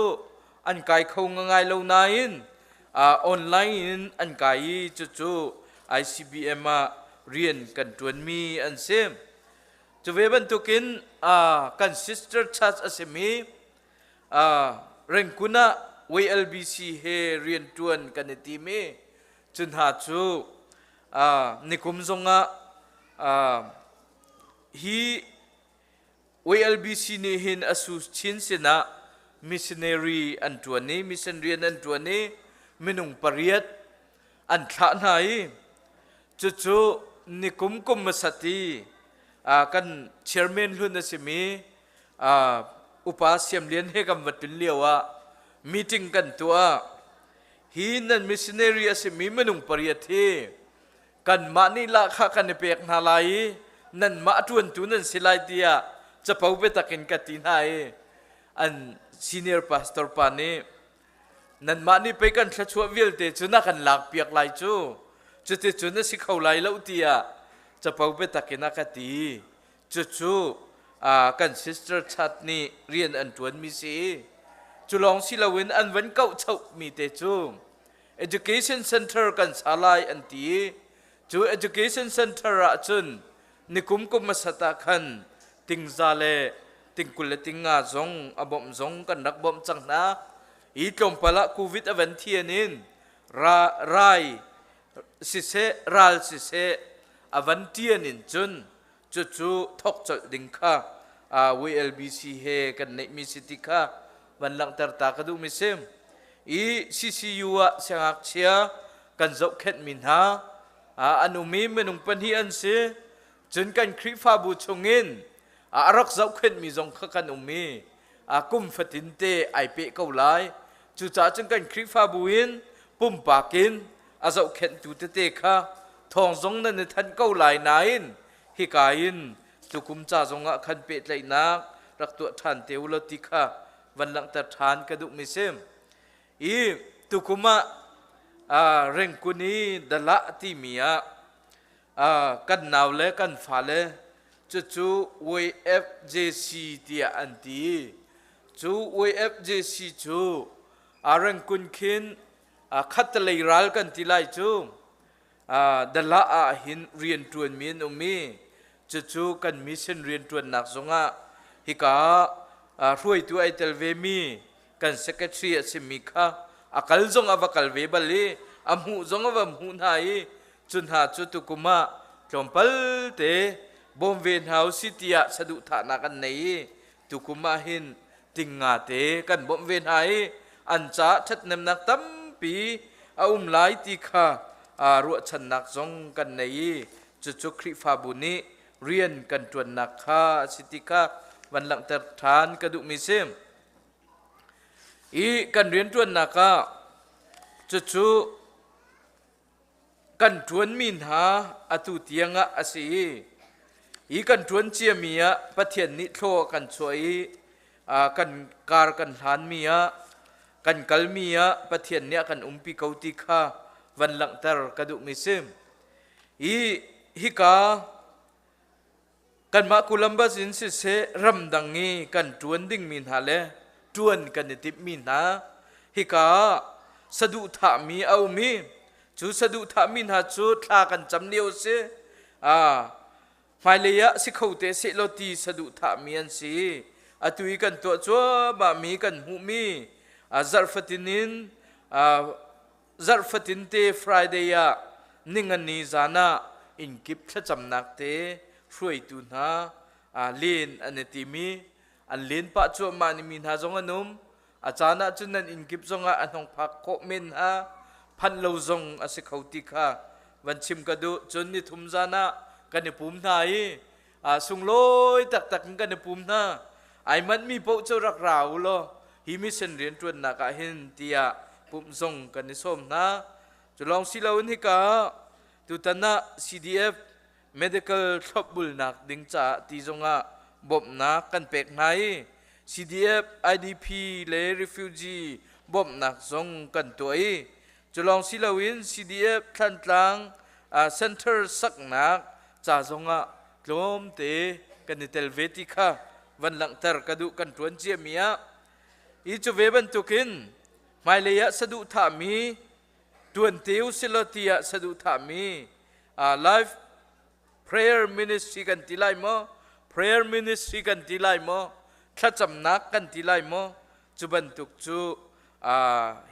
an kai kho ngai lo nain online in an kai i cucu ICBM ah rian kan ṭuanmi an si. Cu ve bantukin kan sister church a simi Rengkun ah YLBC he rian ṭuan kan i tim i cu hna cu nikum zongah hi YLBC nih hin a su chin sinah missionary an ṭuan i mission rian an ṭuan i minung pariat an thlah hna i cucu nikum kum hmasat i kan chairman hlun a simi upa Siam Lian he kan va tlun lio ah meeting kan tuah. Hi nan missionary a simi minung pariat hi kanmah nih lahkhah kan i pek hna lai i nanmah ṭuantu nan si lai tiah capo biatak in ka ti hna i an senior pastor pa nih nanmah nih pei kan thluachuah vialte cu na kan lakpiak lai cu, cuticun a si kho lai lo tiah capo biatak in a ka ti. Cucu kan sister chat nih rian an ṭuanmi si. Cu lawng si loin an van kauhchohmi te cu education center kan sa lai an ti i cu education center ah cun nikum kum hmasat ah khan tingza le tingkul le tingnga zong a bawmh zong kan rak bawmh cang hna. I tlawmpal ah COVID a van thian in rai siseh ral siseh a van ṭian in cun cucu thok colh ding kha WLBC he kan neihmi si ti kha van langhter ta ka duhmi si. I CCU ah siangngakchia kan zohkhenhmi hna an um i minung pahnih an si. Cun kan Khrihfabu chungin a rak zohkhenhmi zong kha kan um i kum fatin te ai peh ko lai. Cucaah cun kan Khrihfabu in pumpak in a zohkhenhtu tete kha thawng zong nan i thanh ko lai nain hika in tukum ca zongah khan pehtlaihnak rak tuah ṭhan te u law ti kha van langhter ṭhan ka duhmi si. I tukum ah Rengkun i Dalah timi ah kan nau le kan fale cucu YFJC tiah an ti. Cu YFJC cu Rengkun khin khattelei ral kan ti lai cu Dalah ah hin rian ṭuanmi an um i cucu kan mission rianṭuannak zongah hika hruaitu ai tel vemi kan secretary a simi kha a kal zong a va kal ve bal i a hmuh zong a va hmuh hna i cu hna cu tukum ah tlawmpal te bawm ve hna usih tiah saduhthahnak an nei i tukum ah hin tingnga te kan bawmh ve hna i an caah ṭhathnemnak tampi a um lai ti kha ruahchannak zong kan nei i cucu Khrihfabu nih rian kan ṭuannak kha a si ti kha van langhter ṭhan ka duhmi si. I kan rianṭuannak ah cucu Kan ṭuanmi hna atu tiangah a si i hi kan ṭuan ciami ah Pathian nih thlaw a kan chuah i kan kar kan hlanmi ah kan kalmi ah Pathian nih a kan umpi ko ti kha van langhter ka duhmi si. Hi hika Kanmah Columbus in siseh ramdang i kan ṭuan dingmi hna le ṭuan kan i timhmi hna hika ah saduhthahmi a um i cu saduhthahmi hna cu thla kan cam lio a si. Hmailei ah si kho te sehlaw ti saduhthahmi an si. Atu i kan tuah cuahmahmi kan hmuhmi zarh fatin in zarh fatinte Friday ah ningani zan ah innkip thlacamnak te hruaitu hna len an i tim i an len pah cuahmah ni mi hna zong an um. A caan ah cun nan innkip zongah a hnong phak khawh men hna phanh lo zong a si kho ti kha van chim ka duh. Cun nithum zan ah kan i pum hna i sunglawi taktak in kan i pum hna. Ai manhmi paoh cu rak ra u law hi mission rianṭuannak ah hin tiah pumh zong kan i sawm hna. Cu lawng si loin hika tutan ah CDF medical thlopbulnak ding caah ti zongah bawmhnak kan pek hna i CDF IDP le refugee bawmhnak zong kan tuah i cu lawng si loin CDF Thlantlang center saknak ca zongah tlawmte kan i tel ve ti kha van langhter ka duh. Kan ṭuan ciami ah. I cu ve bantukin hmailei ah saduhthahmi tuan te usilaw tiah saduhthahmi life prayer ministry kan ti lai maw prayer ministry kan ti lai maw thlacamnak kan ti lai maw cu bantuk cu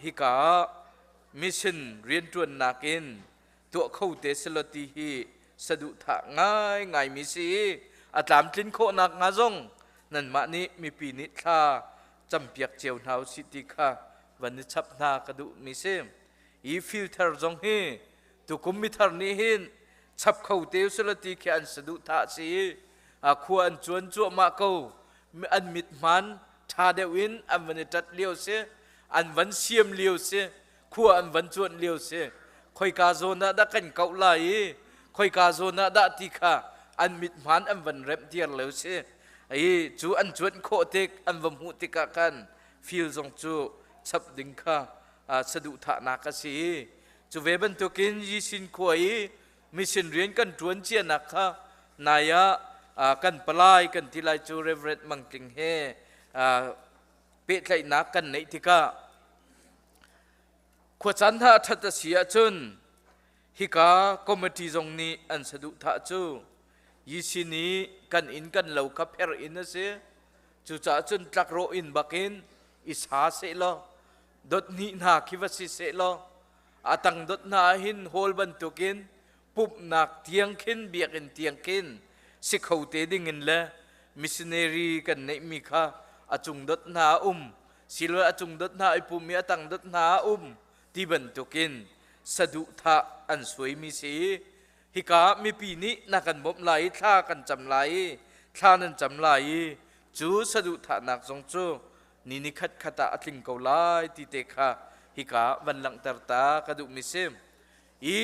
hika ah mission rianṭuannak in tuah kho te selaw ti hi saduhthah ngaingai mi si i a tlamtlin khawhnak hnga zong nanmah nih mipi nih thla campiak cio hna usih ti kha van i chap hna ka duh mi si. Hi filter zong hi tukum mithar nih hin chap kho te usila ti khi an saduhthah si i khua an cuan cuahmah ko an mit hman ṭha deuh in an van i ṭat lio si an van siam lio si khua an van cuanh lio si khoika zawn ah dah kan kauh lai i khoika zawn ah dah ti kha an mit hmaan an van remh tiar lio si i cu an cuanh khawh tik an va hmuh tikah khan fil zong cu chap ding kha saduhthahnak a si i cu ve bantukin Yisin khua i mission rian kan ṭuan cianak kha nai ah kan palai kan ti lai cu Reverend Mang Tling he pehtlaihnak kan neih tikah khuacaan hna a ṭhat a si ahcun hika committee zong nih an saduhthah cu Yisin i kan inn kan lo kha pher inn a si cucaah cun tlakrawh inn bakin i sa sehlaw dot hnih hna khi va si sehlaw a tang dot hna ah hin hall bantukin pumhnak tiang khin biakinn tiang khin si kho te dingin le missionary kan neihmi kha a cung dot hna a um silo a cung dot hna i pum i a tang dot hna a um ti bantukin saduhthah an suaimi si hika mipi nih na kan bawmh lai i thla kan cam lai i thla nan cam lai i cu saduhthahnak zong cu ni ni khat khat ah a tling ko lai ti te kha hika van langhter ta ka duhmi si i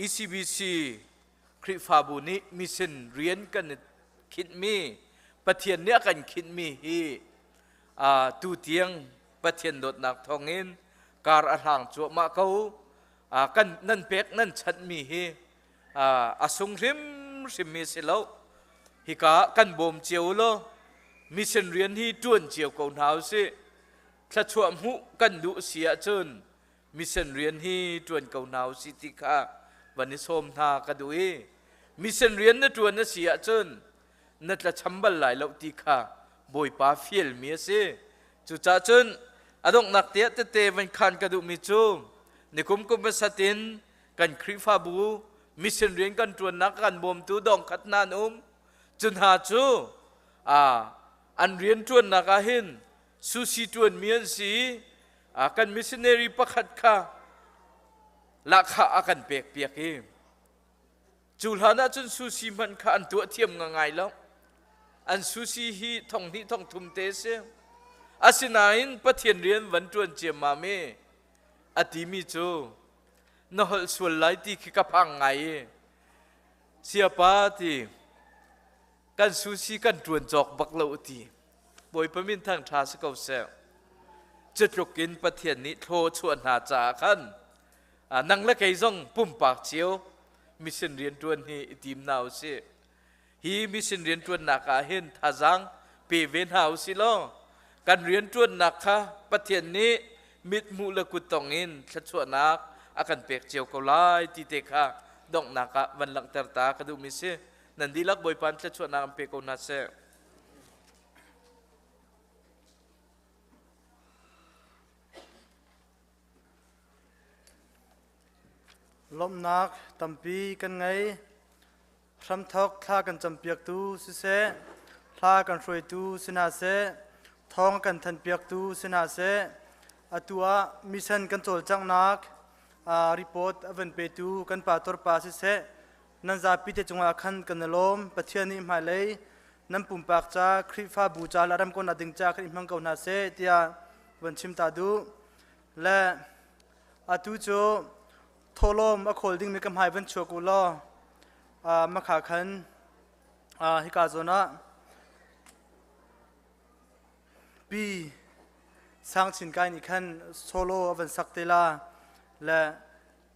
ECBC Khrihfabu nih mission rian kan i khinhmi Pathian nih a kan khinhmi hi tu tiang Pathian dawtnak thawngin kar a hlang cuahmah ko kan nan pek nan chanhmi hi a sung hrimhrimmi si lo hika kan bawm cio law mission rian hi ṭuan cio ko hna usih thluachuah hmuh kan duh si ahcun mission rian hi ṭuan ko hna usih ti kha van i sawm hna ka duh i mission rian na ṭuan a si ahcun na tlacham bal lai lo ti kha Bawipa fialmi a si. Cucaah cun a donghnak tiah tete van khan ka duhmi cu nikum kum pasat in kan Khrihfabu mission rian kan ṭuannak kan bawmtu dong khat hna an um. Cu hna cu an rian ṭuannak ah hin sushi ṭuanmi an si i kan missionary pakhat kha lahkhah a kan pekpiak i cu hlan ah cun sushi hmanh kha an tuah thiam ngai lo an sushi hi thong hnih thong thum te si asinain Pathian rian van ṭuan ciammam i a timi cu na holh sual lai ti khi ka phang ngai i siapa ti kan sushi kan ṭuan cawk bak lo ti Bawipa min thang ṭha si ko seh. Cutluk in Pathian nih thlaw chuah hna caah khan nang le kei zong pumpak cio mission rianṭuan hi i tim hna u sih. Hi mission rianṭuannak ah hin thazaang pe ve hna u sih law kan rianṭuannak kha Pathian nih mithmuh le kuttong in thluachuahnak a kan pek cio ko lai ti te kha donghnak ah van langhter ta ka duhmi si. Nan dihlak Bawipa in thluachuahnak an pe ko hna seh. Lawmhnak tampi kan ngei. Hramthok thla kan campiaktu siseh, hla kan hruaitu si hna seh, thawng kan thanpiaktu si hna seh, atu ah mission kan cawlcanghnak report a van petu kan pastor pa siseh, nan zapi te cungah khan kan i lawm. Pathian nih hmailei nan pumpak ca Khrihfabu ca le ram ko ding ca khan i hmang ko hna seh tiah van chim ta duh. Le atu cu thawhlawm a khawl dingmi ka hmai van chuak u law makha khan hika zawn ah pi sang chin kai nih khan solo a van sak te la le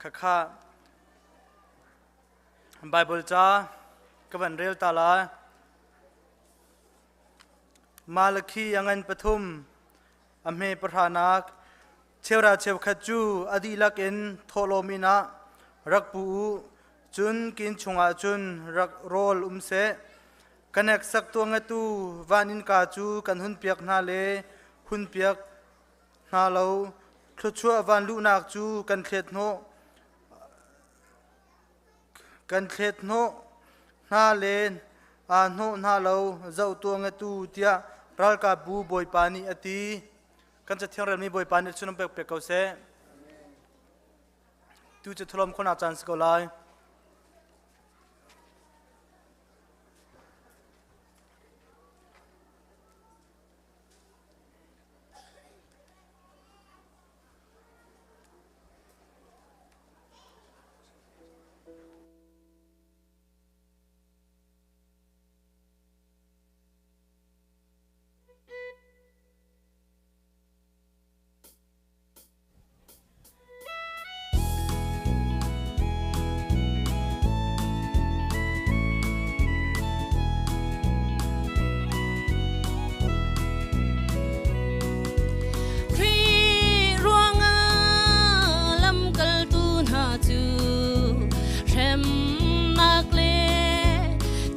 khakha Bible ca ka van rel ta lai. Malakhi a ngan pathum a hme pahranak cheura cheukhat cu a dihlak in thawhlawm inn ah rak pu u cun kin chungah cun rak rawl um seh ka hneksak tuangatu van innka cu kan hunpiak hna le hunpiak hna lo thluachuah van luhnak cu kan thlet hnawh Kan thlet hnawh hna len aa hnawh hna lo zoh tuah ngatu tiah ralkapbu Bawipa nih a ti. Kan cathiang relmi Bawipa nih chun pek pek ko seh. Tu cu thulom khona caan si ko lai. Khrih ruangah lamkaltu hna cu hremnak le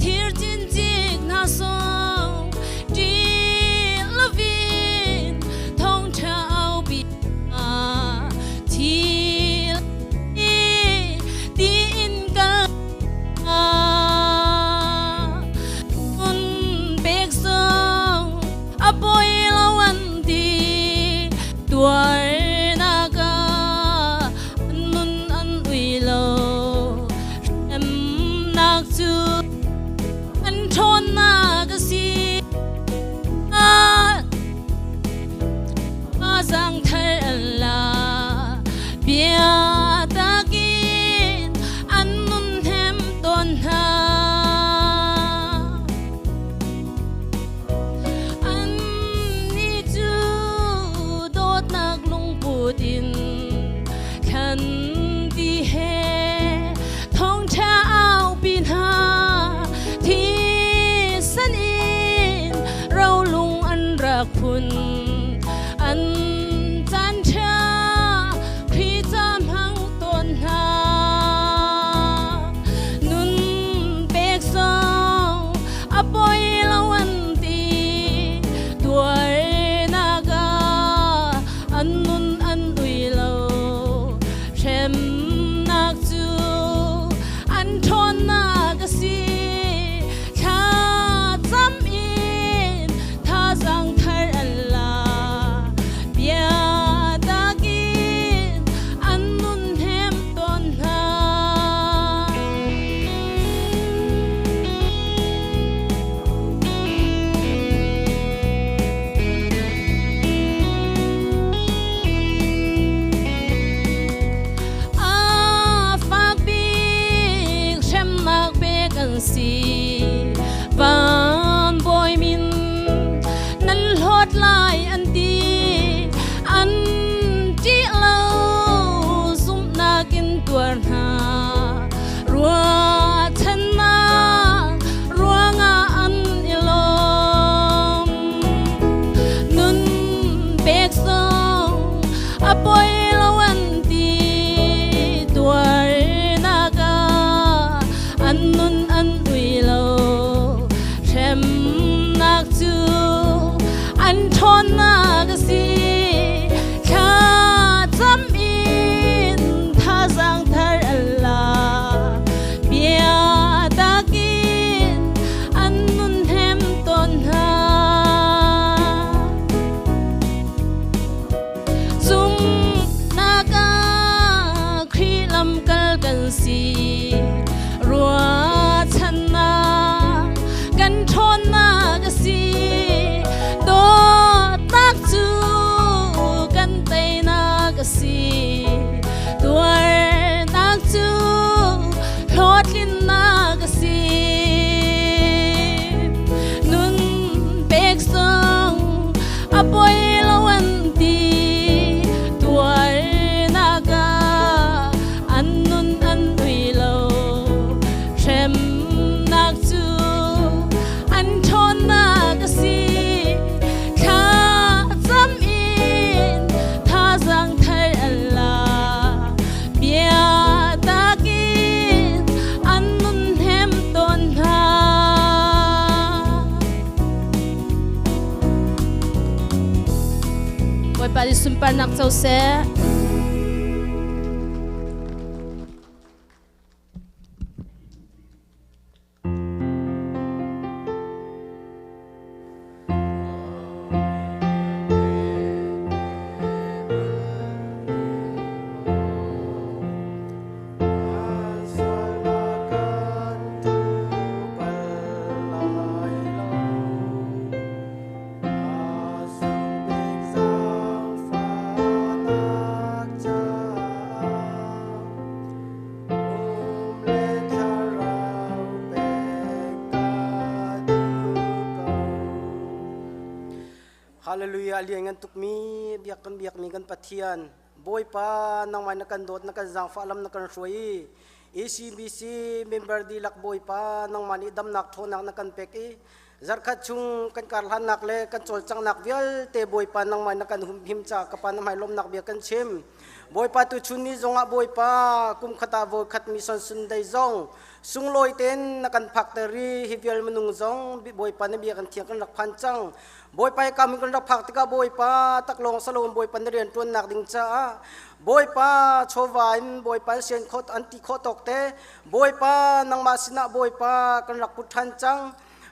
thir cincik hna song ṭih lovin thawngṭha aupi thil tiin kal un pek zong a poi lo an ti tuarnak ah nun an ui lo hremnak cu an ṭhawnnak a si a zang thar an la bia takin an nun hnem tawn hna Annih cu dawtnak lungput in thlan ti he thawngṭha aupi hna thisen in rolung an rak phun an caan ṭha Khrih ca hmang tawn hna nun pek zong a poi lo an ti tuarnak ah an nun an ui lo hremnak cu an ṭhawnnak a si thla cam in thazaang thar an la bia takin an nun hnem tawn hna. A fak bik hremnak pek an si van bawi min nan hlawt lai an ti an ṭih lo zumhnak in tuar hna ruahchannak ruangah an i lawm nun pek zong a poi lo an ti tuarnak ah an nun an ui lo hremnak cu an ṭhawnnak a si thla cam in thazaang thar an la bia takin an nun hnem tawn hna Zumhnak ah Khrih lamkal kan si ruahchannak kan ṭhawnnak a si dawtnak cu kan teinak a si tuarnak cu hlawhtlinnak a si nun pek zong a poi lo an ti tuarnak ah an nun an ui lo hremnak cu an ṭhawnnak a Bawipa nih sunparnak co seh. Hallelujah lian ngan tukmi biak kan biakmi kan Pathian Bawipa nangmah na kan dawt na kan zaangfah lam na kan hruai i ECBC member dihlak Bawipa nangmah nih damnak ṭhawnnak na kan pek i zarkhat chung kan karhlannak le kan cawlcanghnak vialte Bawipa nangmah na kan humhim ca ka pa na hmai lawmnak bia kan chim Bawipa tu chun ni zongah Bawipa kum khat ah voikhat mission Sunday zong sunglawi ten na kan phakter i hi vial minung zong Bawipa na bia kan thiang kan rak phan cang Bawipa kam kan rak phak tikah Bawipa taklawng salom Bawipa na rian ṭuannak ding caah Bawipa chawva in Bawipa sian khawt an ti khawh tawk te Bawipa nangmah sinah Bawipa kan rak put ṭhan cang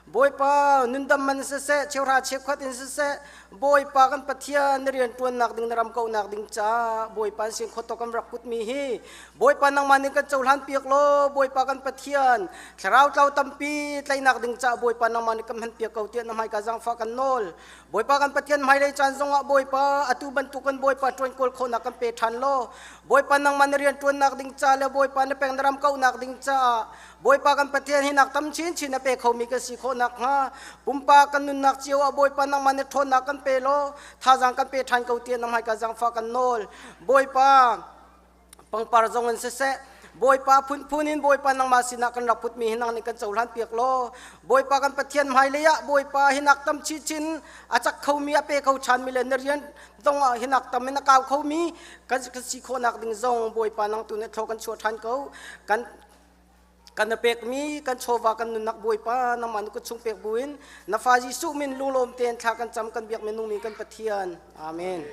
Bawipa nundam man siseh cheuhra cheukhat in siseh Bawipa kan Pathian na rian ṭuannak ding na ram kauhnak ding ca Bawipa an sin khawt kan rak putmi hi Bawipa nangmah nih kan cohlan piak law Bawipa kan Pathian thlarau tlau tampi tlainak ding ca Bawipa nangmah nih kan hman piak ko tiah na hmaika zaangfah kan nawl Bawipa kan Pathian hmailei caan zongah Bawipa atu bantuk kan Bawipa ṭuan kawl khawhnak kan pe ṭhan law Bawipa nangmah na rian ṭuannak ding ca le Bawipa na peng na ram kauhnak ding caah Bawipa kan Pathian hi nak tam chinchin a pe khomi kan si khawh nakhnga pumpak kan nunnak cio ah Bawipa nangmah na ṭhawnnak kan pe law thazaang kan pe ṭhan ko tiah na hmaika zaangfah kan nawl. Bawipa pangpar zong in siseh Bawipa phunphun in Bawipa nangmah sinah kan rak putmi hi nang nih kan cohlan piak law Bawipa kan Pathian hmailei ah Bawipa hi nak tam chinchin a cak khomi a pe kho ṭhanmi le na rian zong ah hi nak tam in a kau khomi kan si khawhnak ding zong Bawipa nang tu nih thlaw kan chuah ṭhan ko kan kan na pekmi kan chawva kan nunnak Bawipa nangmah na kut chung pek buin na fa Jesuh min lunglawm tein thla kan cam kan biak minung mi kan Pathian. Amen.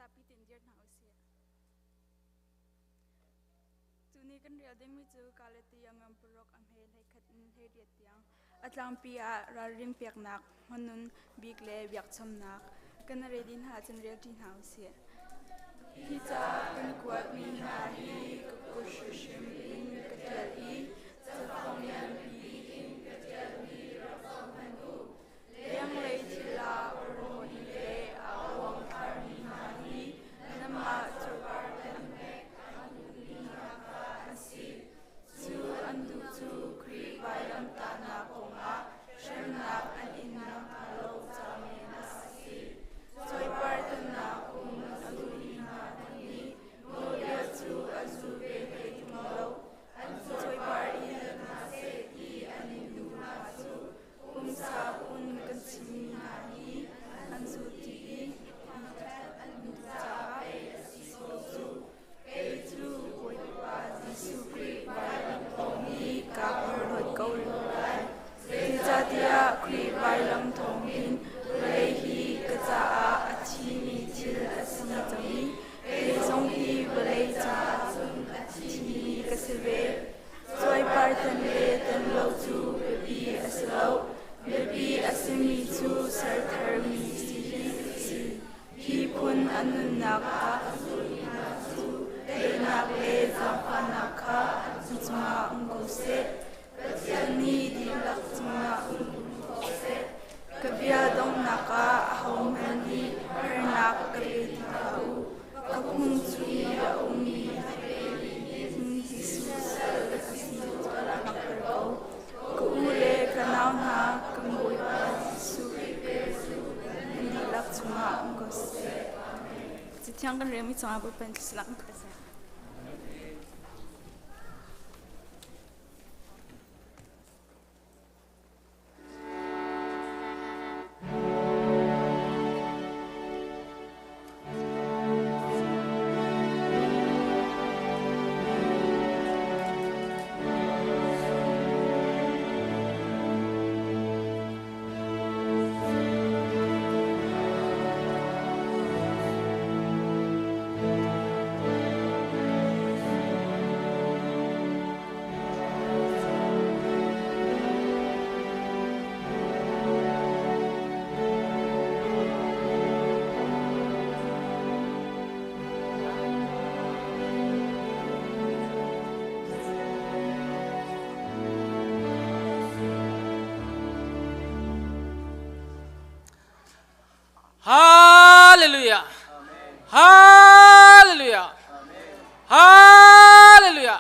Zapi tein dir hna usih. Tuni kan rel dingmi cu Galatia ngan paruk a hme 11 in 18 tiang. A tlangpi ah ralrin peknak, hmanun bik le biakchomnak. Kan redi hna cun rel ṭi hna usih. Hi ca kan kuatmi hna hi ka kut hrimhrim in ka ṭial i cafang lianpi in ka ṭialmi rak zoh hmanh u. Lenglei thil ah porhlawt le aa uangtharmi hna hi nanmah cuarpar tan hnek an duhmi hna kha an si. Cu an duh cu Khrih vailamtahnak kongah hremnak an in nakhnga lo ca men a si. Cuarpar tannak um a duhmi hna hmanh nih nawlbia cu an zul ve hlei ṭung lo. An cuarpar i tan hna seh ti an in duh hna cu Pumsa phun kan chimmi hna hi an zul ti i thangṭhat an duh caah pei a si ko cu. Kei cu Bawipa Jesuh Khrih vailam thawng hi kaa porhlawt ko lai. Zeicahtiah Khrih vailam thawng hin vawlei hi ka caah a thimi thil a si cang i kei zong hi vawlei caah cun a thimi ka si ve. Cuarpar tan le tan lo cu biapi a si lo. Biapi a simi cu ser tharmi si hi a si. Hi phun an nunnak ah a zulmi hna cu daihnak le zaangfahnak kha an cungah um ko seh. Pathian nih dihlak cungah um ko seh. Ka bia donghnak ah ahohmanh nih harnak ka pe ti hlah u. Ka phung chung i a ummi Jesuh sal ka si cu a langhter ko. Ka u le ka nau hna, kan Bawipa Jesuh Khrih cu nan dihlak cungah um ko seh. Cathiang kan relmi cungah Bawipa in thlasalak in ka seh. Hallelujah. Hallelujah. Hallelujah.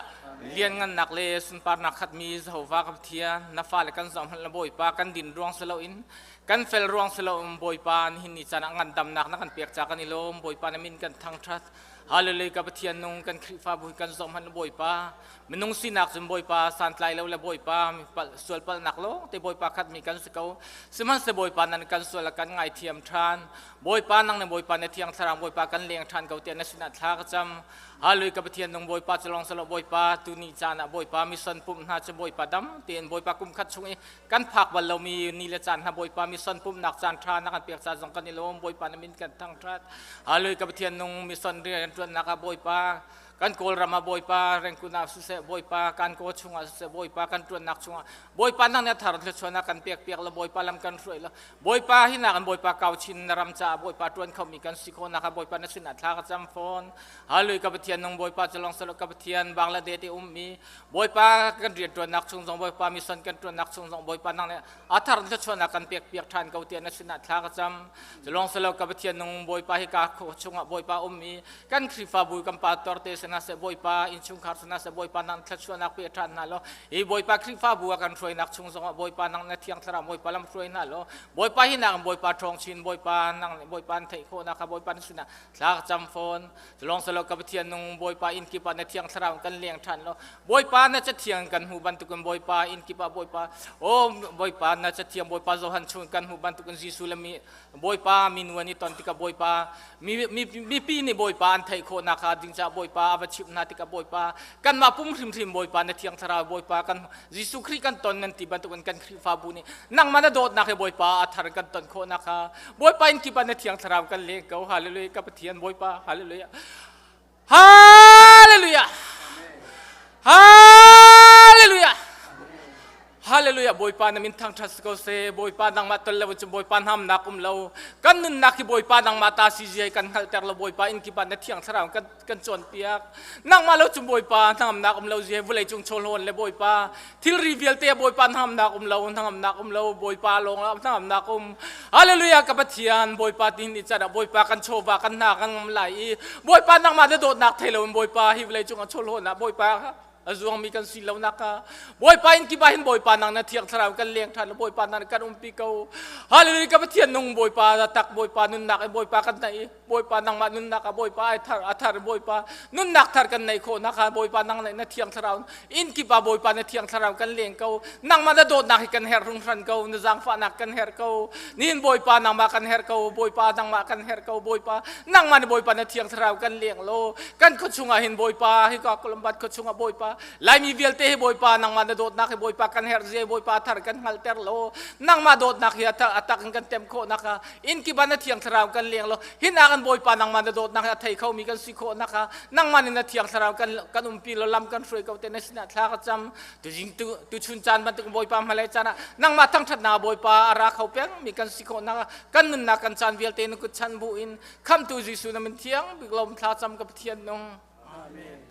Lianngannak le sunparnak khatmi Jehovah ka Pathian, na fale kan zoh hmanh la Bawipa kan din ruang si loin kan fel ruang si loin Bawipa nihin ni caan ah ngandamnak na kan pek ca kan i lawm Bawipa na min kan thangṭhat Hallelujah ka Pathian nung kan Khrihfabu hi kan zoh hmanh Bawipa minung sinak cun Bawipa santlai lo le Bawipa sual palhnak lawng te Bawipa khatmi kan si ko sihmanhsehlaw Bawipa nan kan sual kan ngaithiam ṭhan Bawipa nang ne Bawipa na thiang thlarau Bawipa kan leng ṭhan ko tiah na sinah thla ka cam Hallelujah ka Pathian nung Bawipa cu lawng selaw Bawipa tuni caan ah Bawipa mission pumh hna cu Bawipa dam tein Bawipa kum khat chung i kan phak bal lomi ni le caan hna Bawipa mission pumhnak caan ṭha na kan pek ca zong kan i lawm Bawipa na min kan thangṭhat Hallelujah ka Pathian nung mission rian ṭuannak ah Bawipa kan Kawlram ah Bawipa Rengkun ah siseh Bawipa kan kaw chungah siseh Bawipa kan ṭuannak chungah Bawipa nang nih thar thluachuahnak kan pek piak la Bawipa lam kan hruai la Bawipa hi nak in Bawipa kau chin na ram caah Bawipa ṭuan khomi kan si khawh nak ah Bawipa na sinah thla ka cam fawn Hallelujah ka Pathian nung Bawipa cu lawng selaw ka Pathian Bangladesh i ummi Bawipa kan rianṭuannak chung zong Bawipa mission kan ṭuannak chung zong Bawipa nang nih a thar thluachuahnak kan pek piak ṭhan ko tiah na sinah thla ka cam. Culawng silo ka Pathian nung Bawipa hi ka chungah Bawipa um i kan Khrihfabu kan pastor te sinah seh Bawipa innchungkhar sinah seh Bawipa nang thluachuahnak pe ṭhan hna law hi Bawipa Khrihfabu a kan hruainak chung zongah Bawipa nang na thiang thlarau Bawipa lam hruai hna law Bawipa hi nak Bawipa ṭhawng chin Bawipa nang nih Bawipa an theih khawhnak kha Bawipa na sinah thla ka cam fawn. Culawng silo ka Pathian nung Bawipa inn kip ah na thiang thlarau kan leng ṭhan law Bawipa na cathiang kan hmuh bantukin Bawipa inn kip ah Bawipa oh Bawipa na cathiang Bawipa Johan chung kan hmuh bantukin Jesuh le mi Bawipa minu an i ton tikah Bawipa mi mipi nih Bawipa an theih khawh nakhnga ding caah Bawipa Bawipa va chimh hna tikah Bawipa kanmah pum hrimhrim Bawipa na Thiang Thlarau Bawipa kan Jesuh Khrih kan ton nan ti bantukin kan Khrihfabu nih nangmah na dawtnak hi Bawipa a thar kan ton khawh nakhnga Bawipa in kip ah na Thiang Thlarau kan leng ko. Hallelujah ka Pathian Bawipa Hallelujah. Hallelujah. Hallelujah. Hallelujah Bawipa na min thangṭhat si ko seh Bawipa nangmah tel lo cun Bawipa namnak um lo kan nunnak hi Bawipa nangmah ta si zia kan hngalhter lo Bawipa inn kip ah na thiang thlarau kan kan cawnpiak nangmah lo cun Bawipa hnangamnak um lo zia vulei cung chawhlawn le Bawipa thilri vialte Bawipa hnangamnak um lo hnangamnak um lo Bawipa lawng ah hnangamnak um Hallelujah ka Pathian Bawipa ti ni can ah Bawipa kan chawva kan hna kan ngam lai i Bawipa nangmah na dawtnak thei lo in Bawipa hi vulei cung ah chawhlawn ah Bawipa a zuangmi kan si lo nak kha Bawipa in kipa hin Bawipa nang na thiang thlarau kan leng ṭhan Bawipa nang kan umpi ko. Hallelujah ka Pathian nung Bawipa tak Bawipa nunnak i Bawipa kan nei Bawipa nangmah nunnak ah Bawipa ai thar a thar Bawipa nunnak thar kan nei khawh nak kha Bawipa nang na thiang thlarau in kipa Bawipa na thiang thlarau kan leng ko. Nangmah na dawtnak hi kan herh hringhran ko na zaangfahnak kan herh ko. Nihin Bawipa nangmah kan herh ko Bawipa nangmah kan herh ko Bawipa nangmah na Bawipa na thiang thlarau kan leng lo. Kan khua chungah hin Bawipa hika Colombat khua chungah Bawipa Laimi vialte hi Bawipa nangmah na dawtnak hi Bawipa kan herh zia Bawipa thar kan hngalhter lo. Nangmah dawtnak hi a tak in kan tem khawh nak inn kip ah na thiang thlarau kan leng lo. Hinak in Bawipa nangmah na dawtnak hi a thei khomi kan si khawh nak nangmah nih na thiang thlarau kan kan umpi lo lam kan hruai ko te na sinah thla ka cam. Tuzing tu tuchun caan bantuk Bawipa hmalei caan ah nangmah thangṭhatnak Bawipa a ra kho peng mi kan si khawh nak kan nunnak kan caan vialte na kut chan bu in khamtu Jesuh na min thiang bik lawm thla cam ka Pathian nung. Amen.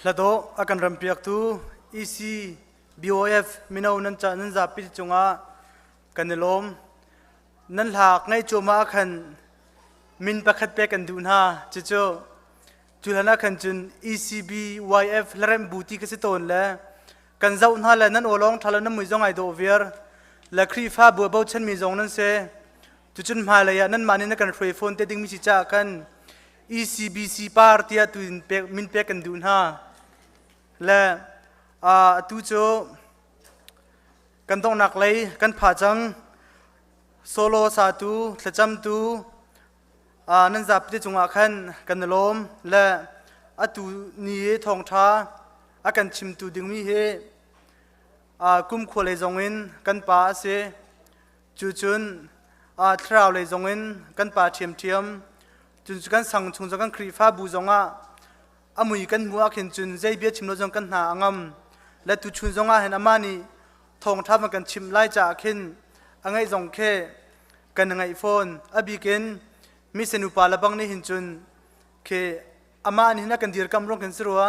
Hladawh a kan rampiaktu EC BOF mino nan ca nan zapi cungah kan i lawm. Nan hlak ngaih cuahmah ah khan min pakhat pek kan duh hna. Cucu cu hlan ah khan cun ECBYF hlaremh bu ti ka si tawn le kan zoh hna le nan aw lawng ṭha lo nan mui zong ai dawh viar le Khrihfa bu a bochanmi zong nan si. Cucun hmailei ah nanmah nih na kan hruai fawn te dingmi si caah khan ECBC par tiah tu in pek, min pek kan duh hna. Le atu cu kan donghnak lei kan pha cang. Solo satu, thlacamtu, nan zapi cungah khan kan i lawm. Le atu ni i thawngṭha a kan chimtu dingmi hi kumkhua lei zongin kan pa a si. Cucun thlarau lei zongin kan pa ṭhiamṭhiam, cun kan sang chung zong kan Khrihfabu zongah a mui kan hmuh ah khin cun zei bia chim lo zong kan hna a ngam. Le tuchun zongah hin amah nih thawngṭha van kan chimh lai caah khin a ngaih zong khi kan ngaih fawn. A bikin mission upa le bang nih hin cun khi amah nih hin a kan dirkamh ruang khin si rua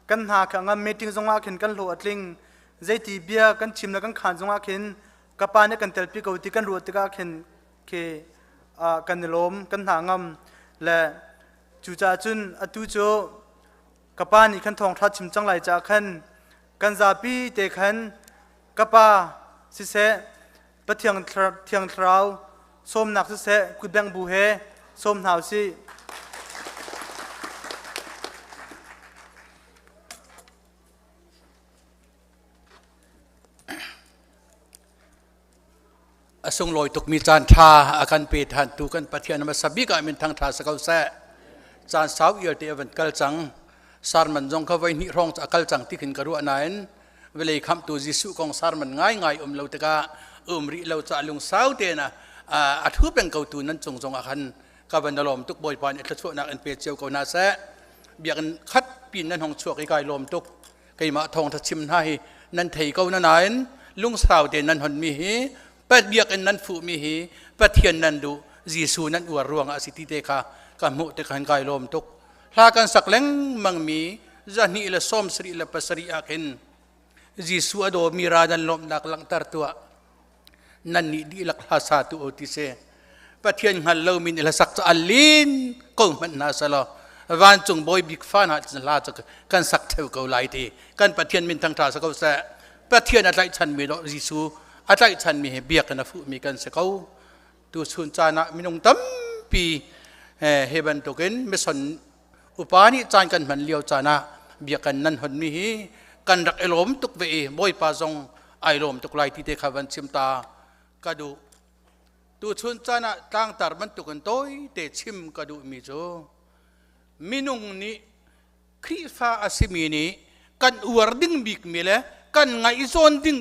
kan hna kha ngam meeting zongah khin kan hlawh a tling zeiti bia kan chim le kan khaan zongah khin ka pa nih kan telpi ko ti kan ruah tikah khin khi kan i lawm kan hna ngam le cucaah cun atu cu ka pa nih khan thawngṭha chim cang lai caah khan kan zapi te khan ka pa siseh Pathian thiang thlarau sawmnak siseh kutbengh bu he sawm hna usih. A sunglawi tukmi caan ṭha a kan pe thantu kan Pathian hmasa bik ah min thangṭha si ko seh. Caan sau ialte a van kal cang. Sarman zong kha voi hnih hrawng a kal cang ti khin ka ruah nain vawlei khamhtu Jesuh kong sarman ngaingai um lo tikah um rih lo ca lungsau tein a thu peng ko tu nan cung zong ah khan ka van lawm tuk Bawipa nih thluachuahnak in pe cio ko hna seh. Biakinn khat pin nan hong chuak i kai lawm tuk. Keimah thawngtha chim hna hi nan thei ko na nain lungsau tein nan honmi hi biakinn nan fuhmi hi Pathian nan duh Jesuh nan uar ruangah a si ti te kha ka hmuh te khan kai lawm tuk. Hla kan sak lengmang mi 277 ah khin Jesuh a dawmi ra nan lawmhnak langhter tuah nan nih dihlak hla sa tu o ti se Pathian hngal lo min hla sak ca alin ko hmanh hna selaw vancung bawi bik fa hna hla cu kan sak theu ko lai ti kan Pathian min thangtha sa ko seh Pathian a tlaihchan mi do Jesuh a tlaihchan mi he biak in a fuh mi kan si ko tu chun caan ah minung tampi he bantukin mison upa nih caan kan hman lio caan ah biakinn nan hon mi hi kan rak i lawm tuk ve i Bawipa zong ai lawm tuk lai ti te kha van chim ta ka duh tu chun caan ah tlangtar bantukin tawi te chim ka duh mi cu minung nih Khrihfa a simi nih kan uar ding bik mi le kan ngaihzawn ding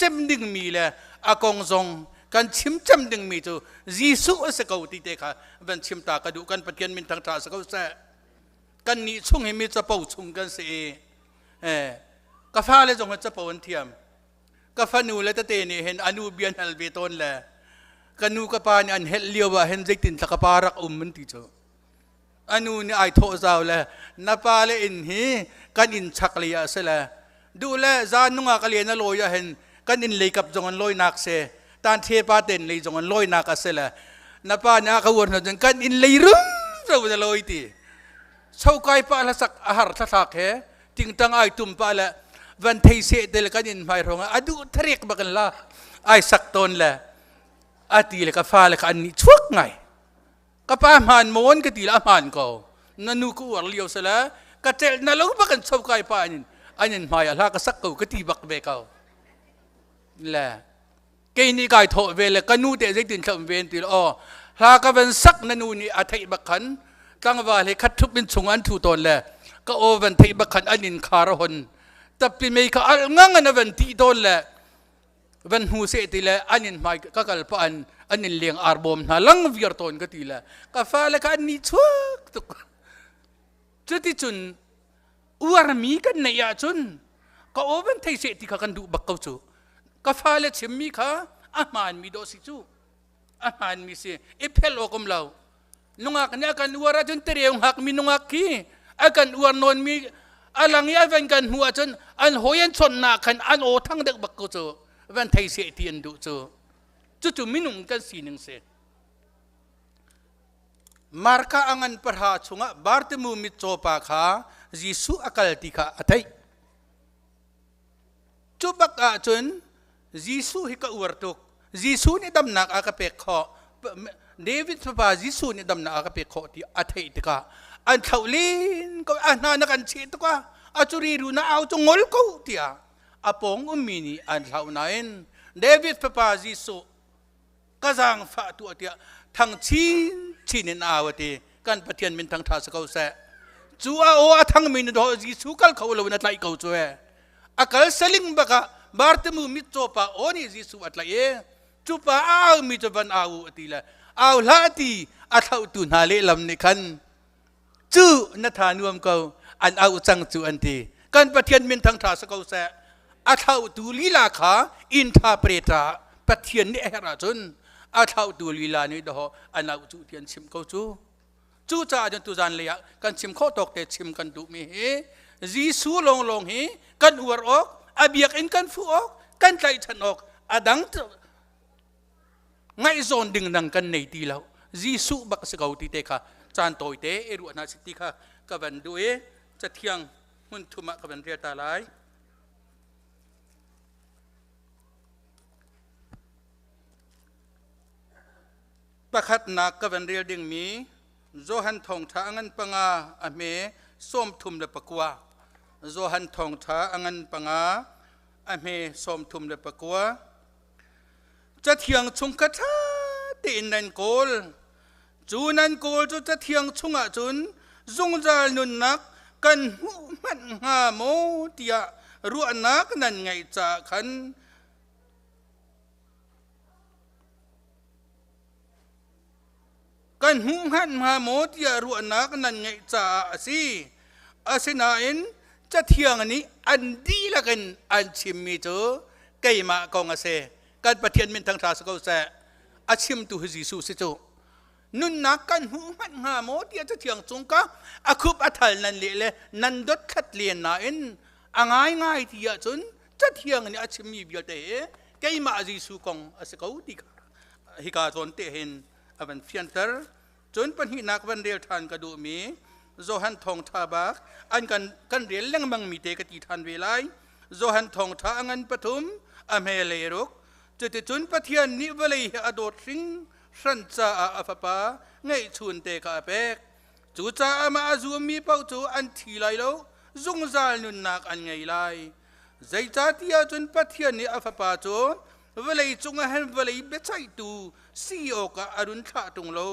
cem ding mi le a kong zong kan chim cem ding mi cu Jesuh a si ko ti te kha van chim ta ka duh kan Pathian min thangṭha si ko seh kan nih chung hi mi capo chung kan si i eh ka fale zong hi capo an thiam ka fanu le tete nih hin anu bian hal ve tawn le ka nu ka pa nih an helh lio ah hin zeitin thla ka pa rak um an ti cu anu nih ai thawh zau le na pa le inn hi kan inn chak lei ah si le duh le zan nunga ka len a lawi ah hin kan inn lei kap zong an lawi nak se tan the pa ten lei zong an lawi nak a si le na pa nih a ka uar hna cun kan inn lei rum ro na lawi ti chokai pa hla sak a har thlathlak he tingtang ai tum pa le van thei se te le kan inn hmai rong a duh tharik bak in la ai sak ton le a ti le ka fa le ka an nih chuak ngai Ka pa hmaan mawn ka ti la hmaan ko. Na nu ka uar lio sala ka tel na lo bak an cho kai pa anin anin hmai a hla ka sak ko ka ti bak ve ko. Le kei nih kai thawh ve le ka nu te zeitin thlam ven ti o hla ka van sak na nu nih a theih bak khan tlangval he khat thup in chung an thu tawn le ka aw van theih bak khan an in khar a hon tappi mei kha al ngang an van ti tawn le van hnu seh ti le an in hmai ka kal pa an an in leng arbawm hna lang viar tawn ka ti le ka fale ka an ni chuak tuk cuti cun uarmi kan neih ahcun ka aw van thei seh ti kha kan duh bak ko cu ka fale chimmi kha a hmaanmi dawh si cu a hmaanmi si i phel awk um lo nungak nih a kan uar ahcun tereu hngakmi nungak khi a kan uar nawnmi. Alang i an van kan hmuh ahcun an hawi an chonhnak khan an aw thang deuh bak ko cu van thei seh ti an duh cu. Cucu minung kan sining si. Marka a ngan pahra chungah Bartimu mitcaw pa kha Jesuh a kal ti kha a theih. Cu bak ahcun Jesuh hi ka uar tuk. Jesuh nih damnak a ka pek khawh. David fapa Jesuh nih damnak a ka pek khawh ti a theih tikah an thlauh len ko a hna na kan cheh tuk ah a curi ru na au cu ngol ko tiah a pawng ummi nih an thlauh nain David fapa Jesuh ka zaangfah tuah tiah thang chin chin in au ati. Kan Pathian min thang tha si ko seh. Cu a aw a thang mi do Jesuh kal kho lo in a tlaih ko cu e. A kal saling baka Bartimu mitcaw pa aw nih Jesuh a tlaih e. Cu pa a au mi cu van au ati le au hlah ti a thlauhtu hna lehlam nih khan cu na tha nuam ko an au cang cu an ti. Kan Pathian min thang tha si ko seh. A thlauhtu lila kha interpreter Pathian nih a herh ahcun a thlauhtu lila nih dawh an auh cu ti an chim ko cu. Cucaah cun tuzan lei ah kan chim khawh tawk te chim kan duhmi hi Jesuh lawnglawng hi kan uar awk, a biakinn kan fuh awk, kan tlaihchan awk, a dang ngaihzawn ding dang kan nei ti lo. Jesuh bak si ko ti te kha caan tawi te i ruah hna si ti kha ka van duh i cathiang hmun thum ah ka van rel ta lai. Pakhatnak ka van rel dingmi Johan thawngṭha a ngan panga a hme 39. Johan thawngṭha a ngan panga a hme 39. Cathiang chung kha ṭha tein nan kawl. Cu nan kawl cu cathiang chungah cun zungzal nunnak kan hmuh hmanh hnga maw tiah ruahnak nan ngeih caah khan kan hmuh hngan hnga maw tiah ruahnak nan ngeih caah a si. Asinain Cathiang nih an dihlak in an chimmi cu keimah kong a si. Kan Pathian min thangṭha si ko seh. A chimtu hi Jesuh si cu. Nunnak kan hmuh hmanh hnga maw tiah Cathiang cung ka a khup a thal nan leh le nan dot khat len nain a ngaingai ti ahcun Cathiang nih a chimmi vialte hi keimah Jesuh kong a si ko ti kha hika zawn te hin a van fianter. Cun pahnihnak van rel ṭhan ka duhmi Johan thawngṭha bak an kan kan rel lengmang mi te ka ti ṭhan ve lai. Johan thawngṭha a ngan pathum a hme le ruk. Cuticun Pathian nih vawlei hi a dawt hringhran caah a fapa ngeihchun te kha a pek. Cucaah amah a zummi paoh cu an thi lai lo, zungzal nunnak an ngei lai. Zeicahtiah cun Pathian nih a fapa cu vawlei cungah hin vawlei biaceihtu si awkah a run thlah ṭung lo.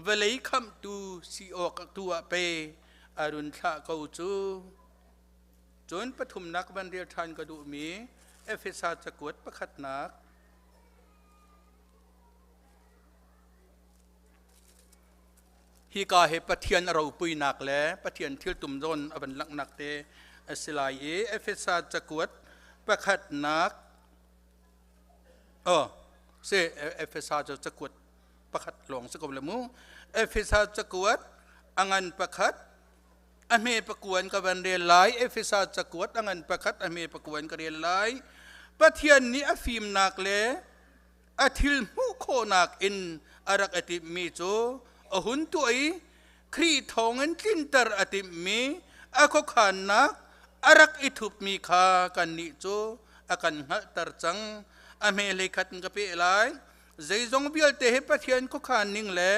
Vawlei khamhtu si awk tu ah pe a run thlah ko cu. Cun pathumnak van rel ṭhan ka duhmi Efesa cakuat pakhatnak Hika hi Pathian a ropuinak le Pathian thiltum zawn a van langhnak te a si lai i Efesa cakuat pakhatnak oh si Efesa cu cakuat pakhat lawng si ko le mu. Efesa cakuat a ngan pakhat a hme pakuan ka van rel lai. Efesa cakuat a ngan pakhat a hme pakuan ka rel lai. Pathian nih a fimnak le a thil hmuh khawhnak in a rak i timhmi cu a hun tuah i Khrih thawngin tlinter a timhmi a khuakhannak a rak i thupmi kha kannih cu a kan hngalhter cang. A hme hleikhat in ka peh lai. Zeizong vialte hi Pathian khuakhan ning le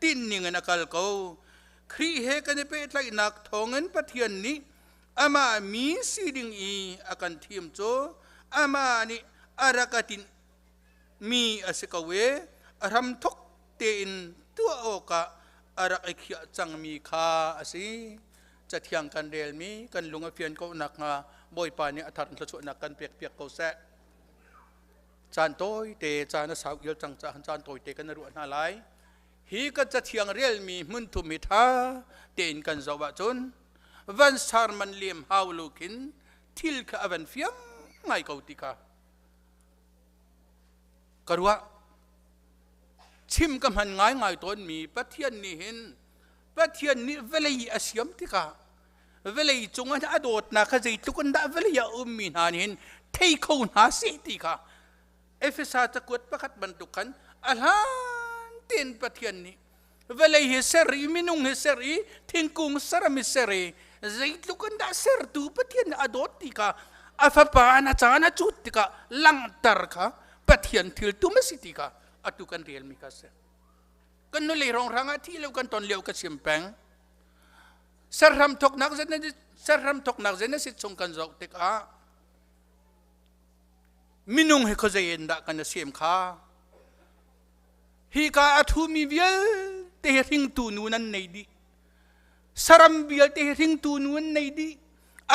tinhning in a kal ko. Khrih he kan i pehtlaihnak thawngin Pathian nih amah mi si ding i a kan thim cu amah nih a rak a tinh mi a si ko i a hramthok tein tuah awkah a rak i khiah cangmi kha a si. Cathiang kan relmi kan lung a fian ko nakhnga Bawipa nih a thar in thluachuahnak kan pekpiak ko seh. Caan tawite caan a sau ial cang caah caan tawite kan ruah hna lai. Hi kan cathiang relmi hmunthum hi ṭha tein kan zoh ahcun van sarman lem hau lo khin thil kha a van fiang ngai ko ti kha ka ruah. Chim ka hman ngaingai tawnmi Pathian nih hin Pathian nih vawlei a siam tikah Vawlei cung ah a dawtnak kha zeitluk in dah vawlei ah a ummi hna nih hin thei kho hna seh ti kha Efesa cakuat pakhat bantuk khan a hlan tein Pathian nih vawlei hi ser i minung hi ser i thingkung saram hi ser i zeitluk in dah sertu Pathian nih a dawt ti kha a fapa na caan a cut tikah langhter kha Pathian thil tum a si ti kha atu kan relmi kha a si. Kan nulei rongrang ah thi lo kan ton lio ka chim peng. Serhram thoknak serhram thoknak Genesis chung kan zoh tikah minung hi khuazei in dah kan i sem kha hi ka a thumi vialte hi hringtu nu nan nei dih saram vialte hi hringtu nu an nei dih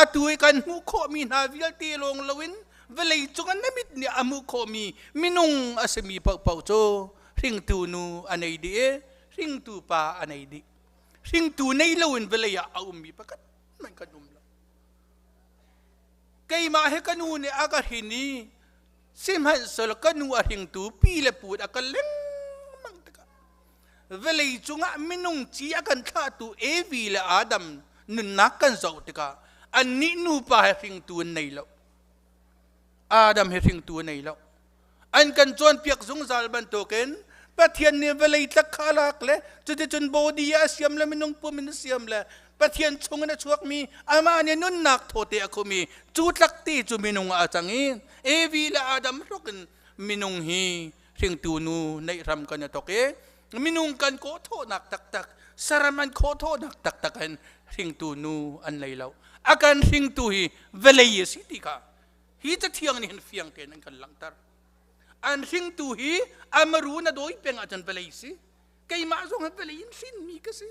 atu i kan hmuh khawhmi hna vialte lawng loin vawlei cung an mit nih a hmuh khawhmi minung a simi paohpaoh cu hringtu nu a nei dih i hringtu pa a nei dih hringtu nei loin vawlei ah a ummi pakhat hmanh kan um lo keimah he ka nu nih a ka hrin i sihmanhsehlaw ka nu a hringtu pi le pu a ka lengmang tikah vawlei cungah minung ci a kan thlahtu Evi le Adam nunnak kan zoh tikah annih nupa he hringtu an nei lo Adam he hringtu an nei lo an kan cawnpiak zungzal bantukin Pathian nih vawlei tlak kha a lak le cuticun body a siam le minung pum in a siam le Pathian chung in a chuakmi amah nih nunnak thawte a khumi cu tlak ti cu minung ah a cang i Evi le Adam hluk in minung hi hringtu nu neih hram kan i thok i minung kan kawhthawhnak taktak saram an khawhthawhnak taktak in hringtu nu an nei lo a kan hringtu hi vawlei a si ti kha hi cathiang nih hin fiang tein an kan langhter an hringtu hi amaru na dawi peng ahcun vawlei si keimah zong hi vawlei in hrinmi ka si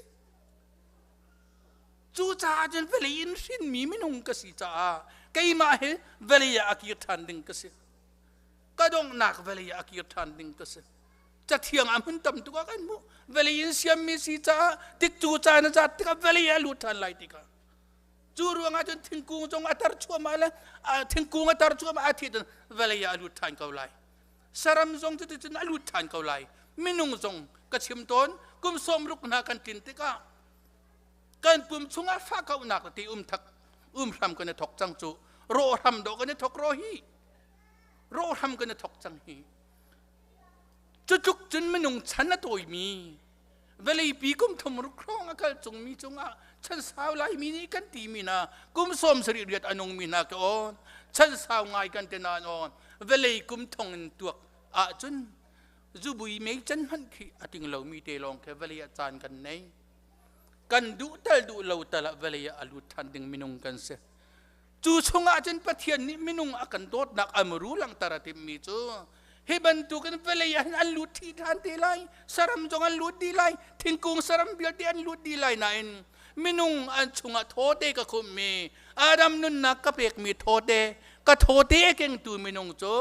cucaah cun vawlei in hrinmi minung ka si caah keimah hi vawlei ah a kir ṭhan ding ka si ka donghnak vawlei ah a kir ṭhan ding ka si cathiang ah hmun tam tuk ah kan hmuh vawlei in siammi si caah tikcu caan a zat tikah vawlei ah a lut ṭhan lai tikah Cu ruangah cun thingkung zong a tar chuahmah le thingkung a tar chuahmah a thi cun vawlei ah a lut ṭhan ko lai. Saram zong cuticun a lut ṭhan ko lai. Minung zong ka chim tawn kum 60 hna kan tlin tikah kan pum chungah fahkauhnak ti um thak um hram kan i thok cang cu rawh hram dawh kan i thok ro hi rawh hram kan i thok cang hi cutluk cun minung chan a tawimi Vawleipi kum thum ruk hrawng a kal cungmi cungah chan sau laimi nih kan timi hna kum 78 riat a nungmi hna ka awn chan sau ngai kan ti nain awn vawlei kum thong in tuak ahcun zubui mei can hmanh khi a ting lomi te lawng khi vawlei ah caan kan nei kan duh tal duh lo tal ah vawlei ah a lut than ding minung kan si Cu chungah cun Pathian nih minung a kan dawtnak a muru langhter a timhmi cu hi bantukin vawlei ah hin an lut ṭhi ṭhan te lai, saram zong an lut dih lai, thingkung saram vialte an lut dih lai nain minung an chungah thawte ka khumhmi Adam nunnak ka pekmi thawte ka thawte a kengtu minung cu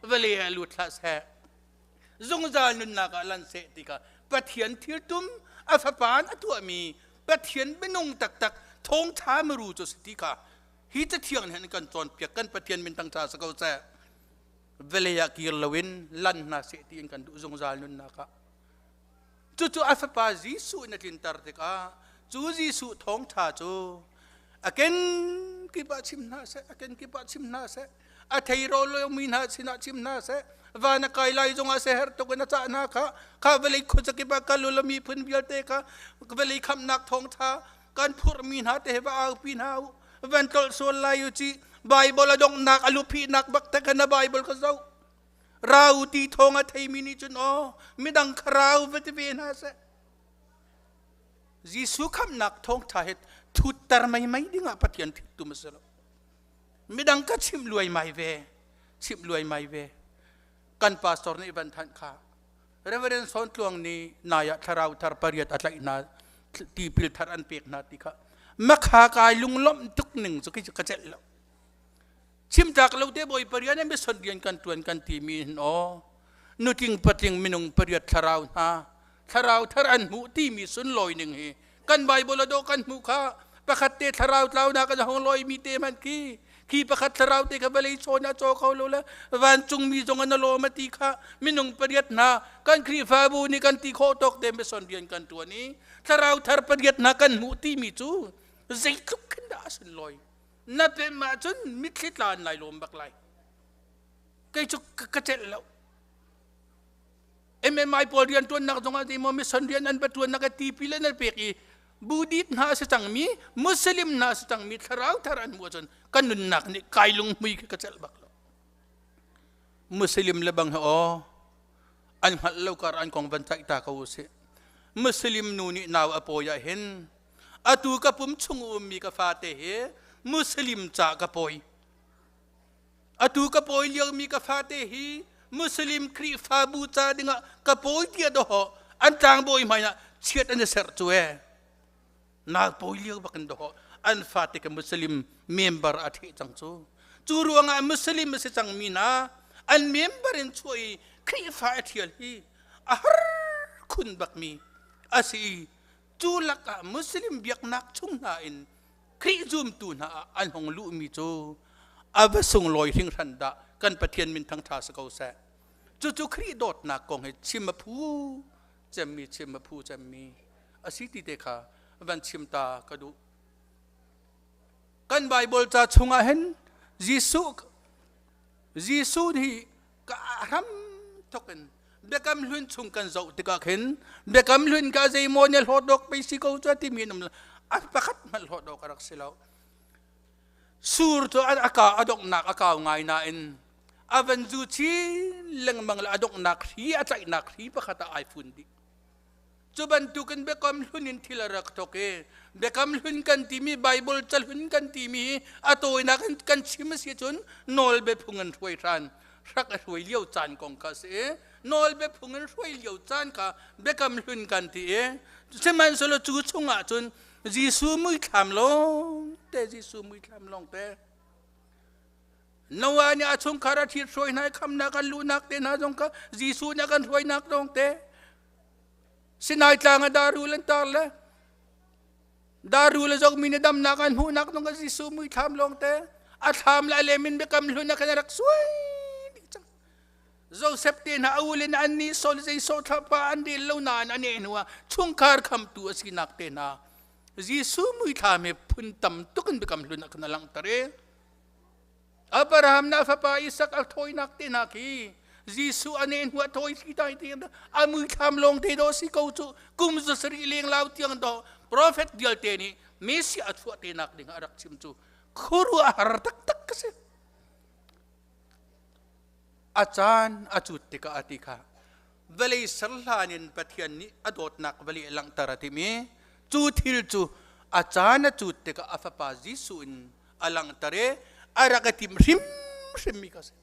vawlei ah lut hlah seh zungzal nunnak ah lan seh ti kha Pathian thiltum a fapa in a tuahmi Pathian minung taktak thawngṭha miru cu si ti kha hi cathiang nih hin kan cawnpiak kan Pathian min tang ṭha si ko seh vawlei ah kir loin lan hna seh tiin kan duh zungzal nunnak ah cucu a fapa Jesuh in a tlinter tikah cu Jesuh thawngṭha cu a kenkip ah chim hna seh a kenkip ah chim hna seh a thei ro lomi hna sinah chim hna seh van a kai lai zongah seher tuk in a cah hna kha kha vawlei khuazakip ah kal u miphun vialte kha vawlei khamhnak thawngtha kan phurhmi hna te he va aupi hna u van tlolh sual lai u ci Bible a donghnak a luphihnak bak te khan na Bible kha zoh rau ti thawng a theimi nih cun aw midang kha rau va ti ve hna seh Jesuh khamhnak thawngtha he thutter mai mai dingah Pathian thittum a si lo midang ka chimh luaimai ve chimh luaimai ve kan pastor nih van thanh kha Reverend Son Tluang nih nai ah thlarau thar pariat a tlaih hna tipil thar an pek hna ti kha makha kai lunglawmh tuk ning cu ka celh lo chimtak lo te bawi pariat an mission rian kan tuan kan ti mi hin aw nutling patling minung pariat thlarau hna thlarau thar an hmuh ti mi sunlawi ning hi kan bible a dawh kan hmuh kha pakhat te thlarau tlaunak an hong lawi mi te man khi khi pakhat thlarau te kha vawlei chawn a caw kho lo le vancung mi zong an lawm a ti kha minung pariat hna kan Khrihfabu nih kan ti khawh tawk te mission rian kan tuan i thlarau thar pariat hna kan hmuh ti mi cu Zeitluk khin dah a sunlawi. Na pem ahcun mitthli tla an lai lawm bak lai. Kei cu ka celh lo. MMI pawl rian ṭuannak zongah zeimaw mission rian an va ṭuannak a tipil an pek i Buddhist hna a si cangmi Muslim hna a si cangmi thlarau thar an hmuh ahcun kan nunnak nih kai lunghmui khi ka celh bak lo. Muslim le bang he aw an hngalh lo kar an kong van caih ta ko usih. Muslim nu nih nau a pawi ah hin atu ka pum chung ummi ka fate hi Muslim ca ka pawi. Atu ka pawi liomi ka fate hi Muslim Khrihfabu ca dingah ka pawi tiah dawh an tlangbawi hmai ah chiat an i serh cu ee. Na pawi lio bakin dawh an fate ka Muslim member a theh cang cu. Cu ruangah Muslim a si cangmi hna an member in chuah i Khrihfa a ṭhial hi a har khun bakmi a si i cu lakah Muslim biaknak chung hna in Khrih zumtu hna ah an hung luhmi cu a va sunglawi hringhran dah kan Pathian min thangṭha si ko seh. Cucu Khrih dawtnak kong hi chim a phu cemmi chim a phu cemmi a si ti te kha van chim ta ka duh. Kan Bible ca chungah hin Jesuh Jesuh hi ka hram thok in biakam hlun chung kan zoh tikah khin biakam hlun ka zeimaw ne hlawt dawk pei si ko cu timi an um a pakhat hmanh hlawt dawk a rak si lo sur cu a ka a donghnak a kau ngai nain a van zu chin lengmang le a donghnak hri a tlaihnak hri pakhat ah ai fun dih Cu bantukin biakam hlun in thil a rak thawk i biakam hlun kan timi Bible cahlun kan timi hi a tawinak in kan chim a si cun nawlbia phung in hruai hran hrak a hruai lio caan kong kha a si i nawlbia phung in hruai lio caan kha biakam hlun kan ti i sihmanhsehlaw cu chungah cun Jesuh muithlam lawng te Jesuh muithlam lawng te Noah nih a chungkhar a ṭhit hruai hna i khamnak an luhnak te hna zong kha Jesuh nih a kan hruainak lawng te Sinai tlang ah darul an tar le darul a zokmi nih damnak an hmuhnak zong kha Jesuh muithlam lawng te a thlam le a lem in biakam hlun ah khan a rak suai dih cang. Joseph te hna a ul in an nih sol zei sawh thlapa an rel lo nain a neh hnu ah chungkhar khamtu a sinak te hna Jesuh muithlam hi phun tam tuk in biakam hlun ah khan a langhter i Abraham na fapa Isak a thawinak te hna khi Jesuh a ne hnu a thawi si tai ti a muithlam lawng te do si ko cu kum zasarih leng lau tiang do prophet vialte nih Messiah a chuah te nak ding a rak chim cu khuaruah har taktak ka si a caan a cut tikah a ti kha vawlei ser hlan in Pathian nih a dawtnak vawlei a langhter a timi cu thil cu a caan a cut tikah a fapa Jesuh in a langhter i a rak i tim hrimhrimmi ka si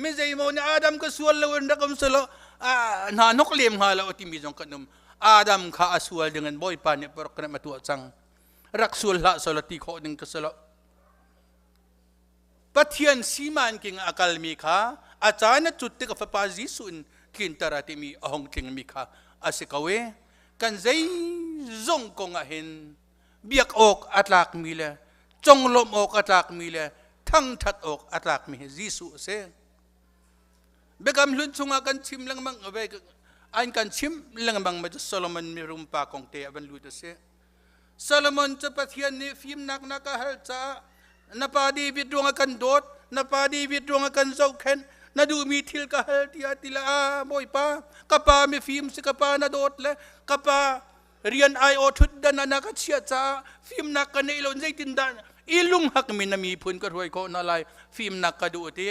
mi zeimaw nih Adam ka sual lo in rak um selaw hna nok lem hnga lo timi zong kan um Adam kha a sual ding in Bawipa nih program a tuah cang rak sual hlah selaw ti khawh ding ka si lo Pathian siman king a kalmi kha a caan a cut tik a fapa Jesuh in tlinter a timi a hong tlingmi kha a si ko i kan zeizong kong ah hin biak awk a tlakmi le conglawmh awk a tlakmi le thangṭhat awk a tlakmi hi Jesuh a si. Biakam hlun chungah kan chim lengmang ve an kan chim lengmang ma cu Solomon mirum pa kong te a van lut a si. Solomon cu Pathian nih fimnak na ka hal caah na pa David ruangah kan dawt, na pa David ruangah kan zohkhenh, na duhmi thil ka hal tiah ti le a Bawipa ka pa mifim si ka pa na dawt le ka pa rian ai-aw ṭhutdan ah na ka chiah caah fimnak ka neih lo zeitindah i lunghak mi na miphun ka hruai khawh hna lai fimnak ka duh ti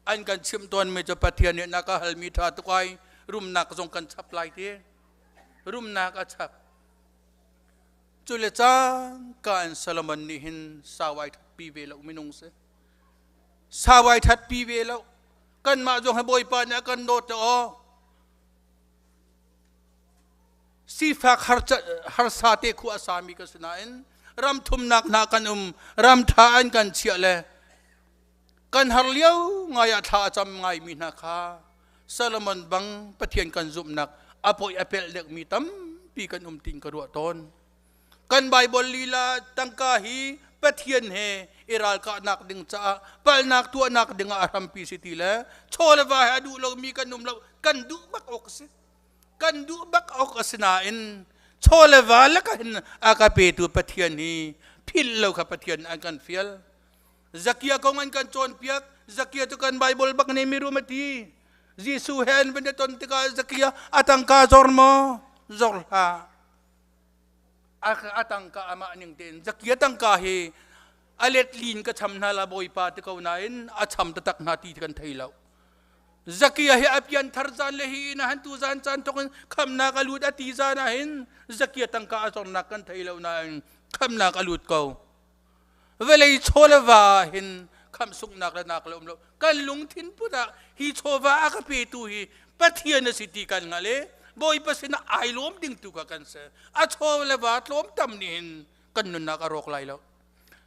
an kan chimh tawnmi cu Pathian nih na ka halmi ṭha tuk ai rumnak zong kan chap lai ti rumnak a chap cu le cangka in Solomon nih hin sau ai ṭhatpi ve lo minung si sau ai ṭhatpi ve lo kanmah zong hi Bawipa nih a kan dawt aw Sifak harsa te khu a sami ka si nain ram thumnak hna kan um ram ṭha an kan chiah le kan har lio ngai ah thla a cam ngaimi hna kha Solomon bang Pathian kan zumhnak a poi a pelh lekmi tampi kan um tin ka ruah tawn. Kan Bible lila tangka hi Pathian he i ralkahnak ding caah palhnak tuahnak ding ah a hrampi si ti le chaw le va he a duh lomi kan um lo kan duh bak awk a si. Kan duh bak awk a si nain Chaw le va le ka hin a ka petu Pathian hi philh lo kha Pathian an kan fial. Zakia kong an kan cawnpiak. Zakia cu kan Bible bak nih mirum a ti. Jesuh he an van i ton tikah Zakia a tangka zor maw? Zor hlah. A tangka amah ning tein Zakia tangka hi a let lin ka cham hna la Bawipa ti ko nain a cham taktak hna ti kan thei lo. Zakia hi a pian thar zan le hi inn ah han tu zan caan thawk in khamnak a lut a ti zan ah hin Zakia tangka a zornak kan thei lo nain khamnak a lut ko. Vawlei chaw le va ah hin khamh sunghnak le nak le um lo. Kan lungthin put ah hi chawva a ka petu hi Pathian a si ti kan hngalh i Bawipa sinah ai lawm ding tu kha kan si. A chaw le va tlawm tam nih hin kan nunnak a rawk lai lo.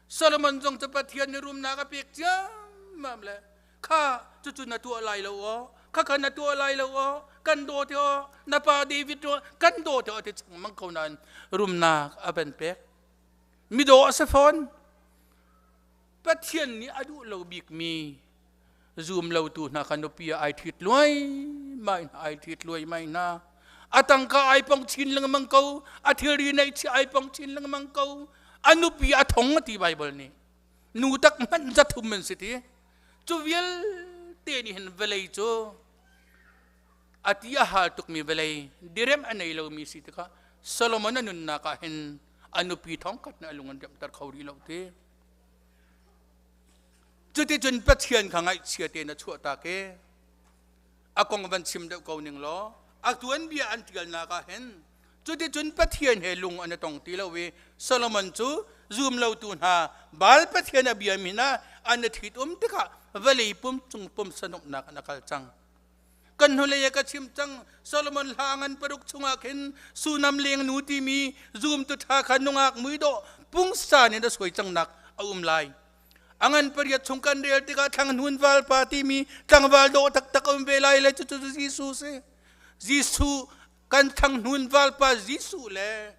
Solomon zong cu Pathian nih rumnak a pek ciammam le kha cucu na tuah lai lo aw kha kha na tuah lai lo aw kan daw te aw na pa David kan daw te aw ti changmang ko nain rumnak a van pek. Midawh a si fawn. Pathian nih a duh lo bikmi zum lotu hna kha nupi ah ai ṭhit luai mai hna, ai ṭhit luai mai hna. A tangka ai pong chin lengmang ko, a thilri neihchiah ai pong chin lengmang ko. A nupi a thong a ti Bible nih. Nu tak hmanh zathum an si ti. Cu vialte nih hin vawlei cu a ti a hal tukmi vawlei direm a nei lomi si tikah Solomon a nunnak ah hin a nupi thongkhat nih a lung an remter kho rih lo ti. Cuticun Pathian kha ngaihchia tein a chuahtak i a kong van chim deuh ko ning law a tuanbia an ṭialnak ah hin cuticun Pathian he lung an i tong ti lo i Solomon cu zum lotu hna Baal Pathian a biami hna an i ṭhitum tikah vawlei pum cung pumsa nuamhnak an a kal cang. Kan hnulei ah ka chim cang Solomon hla ngan paruk chungah khin Sunam lengnu timi zumtu ṭha kha nungak muidawh pungsan in a suai cangnak a um lai. A ngan pariat chung kan rel tikah thlang valpa timi tlangval dawh taktak a um ve lai le cucu Jesuh si. Jesuh kan thlang valpa Jesuh le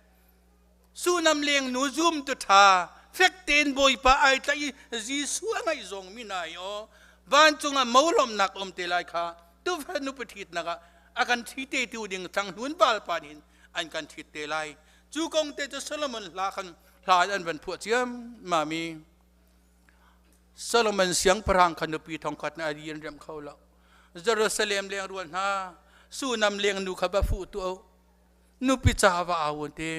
Sunam lengnu zumtu ṭha fek tein Bawipa ai tlaih i Jesuh a ngaihzawng mi hna hi aw vancung ah molawmnak um te lai kha tufa nupi ṭhitnak ah a kan ṭhi te tu ding thanghnun valpa nih an kan ṭhit te lai. Cu kong te cu Solomon hla khan hla an van phuah ciammam i Solomon siangpahrang kha nupi thongkhat nih a rian remh kho lo. Jerusalem leng rual hna Sunam lengnu kha va fuh tuah u. Nupi ca va au an ti.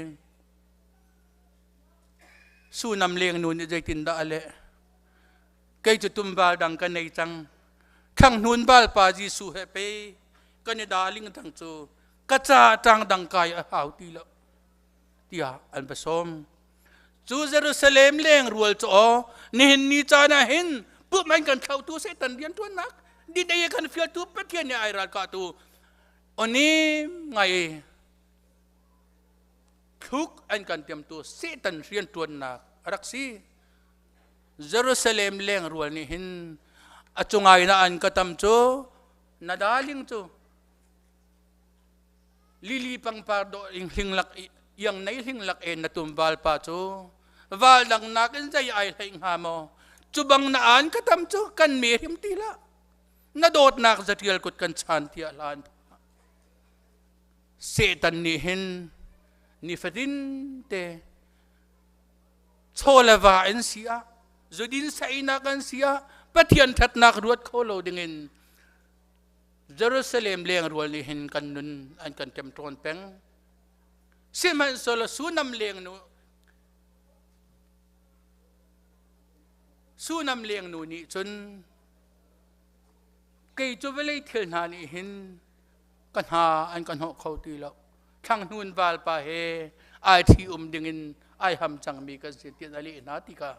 Sunam lengnu nih zeitindah a leh? Kei cu tumval dang ka nei cang. Thlanghnuun valpa Jesuh he pe kan i daling dang cu ka ca ṭang dang kai a hau ti lo tiah an va sawm. Cu Jerusalem leng rual cu aw nihin ni caan ah hin pumh an kan thlauhtu Satan rianṭuannak didei a kan fialtu Pathian nih ai ralkahtu Onim ngai thluk an kan tiamtu Satan rianṭuannak a rak si. Jerusalem leng rual nih hin a cungai na an ka tam cu na darling cu lili pangpar dawh ing hling lak iang nei hling lak en na tum valpa cu val dang nakin zei ai hlei hnga maw cu bang na an ka tam cu kan me hrim ti la na dawtnak zatial kut kan chan tiah hlan Satan nih hin nifatin te chaw le va in si ah zudin sainak an si ah Pathian ṭhatnak ruat kho lo dingin Jerusalem leng rual nih hin kan nun an kan ṭemṭawn peng. Sihmanhsehlaw Sunam leng nu Sunam leng nu nih cun Kei cu vawlei thil hna nih hin ka hna an ka hnawh kho ti lo. Thlanghnuun valpa he ai ṭhi um dingin ai ham cangmi kan si tiah a leh hna ti kha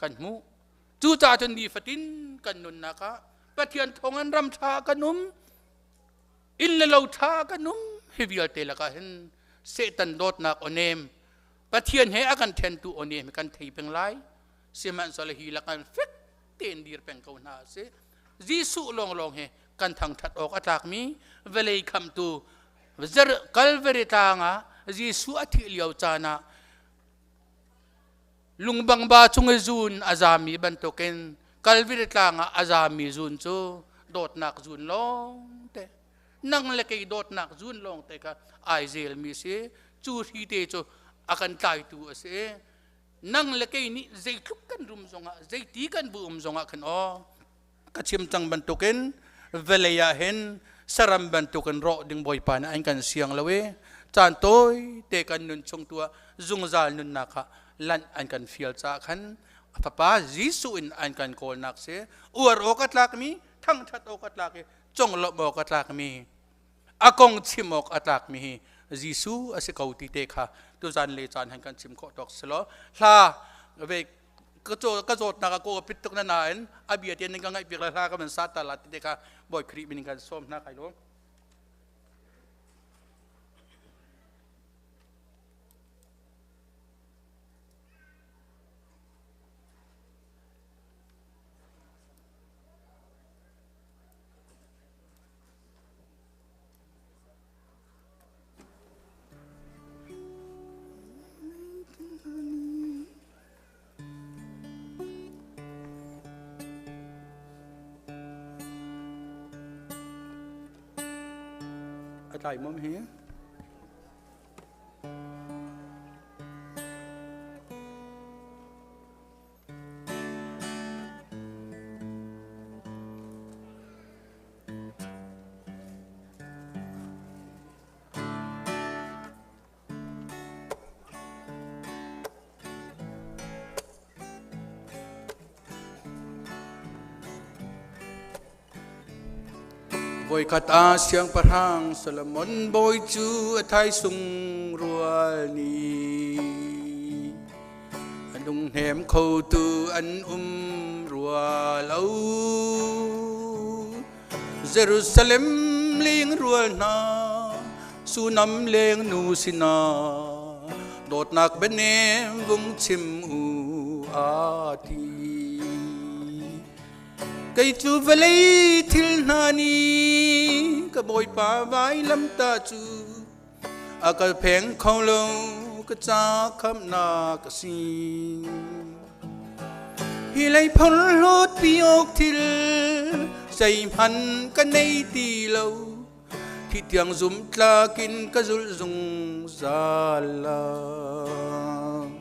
kan hmuh. Cucaah cun nifatin kan nunnak ah Pathian thawngin ram ṭha kan um, inn le lo ṭha kan um, hi vialte lakah hin Satan dawtnak aw nem, Pathian he a kan ṭhentu aw nem kan thei peng lai. Sihmanhsehlaw hi lakah fek tein dir peng ko hna a si. Jesuh lawnglawng hi kan thangṭhat awk a tlakmi vawlei khamtu Calvary tlang ah Jesuh a thih lio caan ah lungbangba cung i zun a zami bantukin Calvary tlang ah a zami zun cu dawtnak zun lawng te nang le kei dawtnak zun lawng te kha ai zelmi si. Cu hri te cu a kan tlaitu a si. Nang le kei nih zeitluk kan rum zongah, zeiti kan bu um zongah khan aw ka chim cang bantukin vawlei ah hin saram bantukin rawh ding Bawipa nih an kan siang lo i caan tawi te kan nun chung tu ah zungzal nunnak ah lanh an kan fial caah khan a fapa Jesuh in an kan kawlnak si. Uar awk a tlakmi, thangṭhat awk a tlak i conglawmh awk a tlakmi, a kong chim awk a tlakmi hi Jesuh a si ko ti te kha tuzan le caan han kan chim khawh tawk si law hla ve ka zawtnak a ko pit tuk na nain a bia te ning ka ngaih piak la hla ka man sa ta la ti te kha Bawi Khrih min kan sawm hna kai lo. A tlai mom hi. Voikhat ah siangpahrang Solomon bawi cu a thaisung rual nih a lunghnem khotu an um rua lo. Jerusalem ling rual hna sunam leng nu sinah dawtnak bianem vung chim u a ti. Kei cu vawlei thil hna nih ka Bawipa vailamtah cu a ka pheng kho lo, ka ca khamhnak a si. Hi lei phorhlawt pi awk thil zeihmanh ka nei ti lo, thi tiang zum tlakin ka zulh zungzal lai.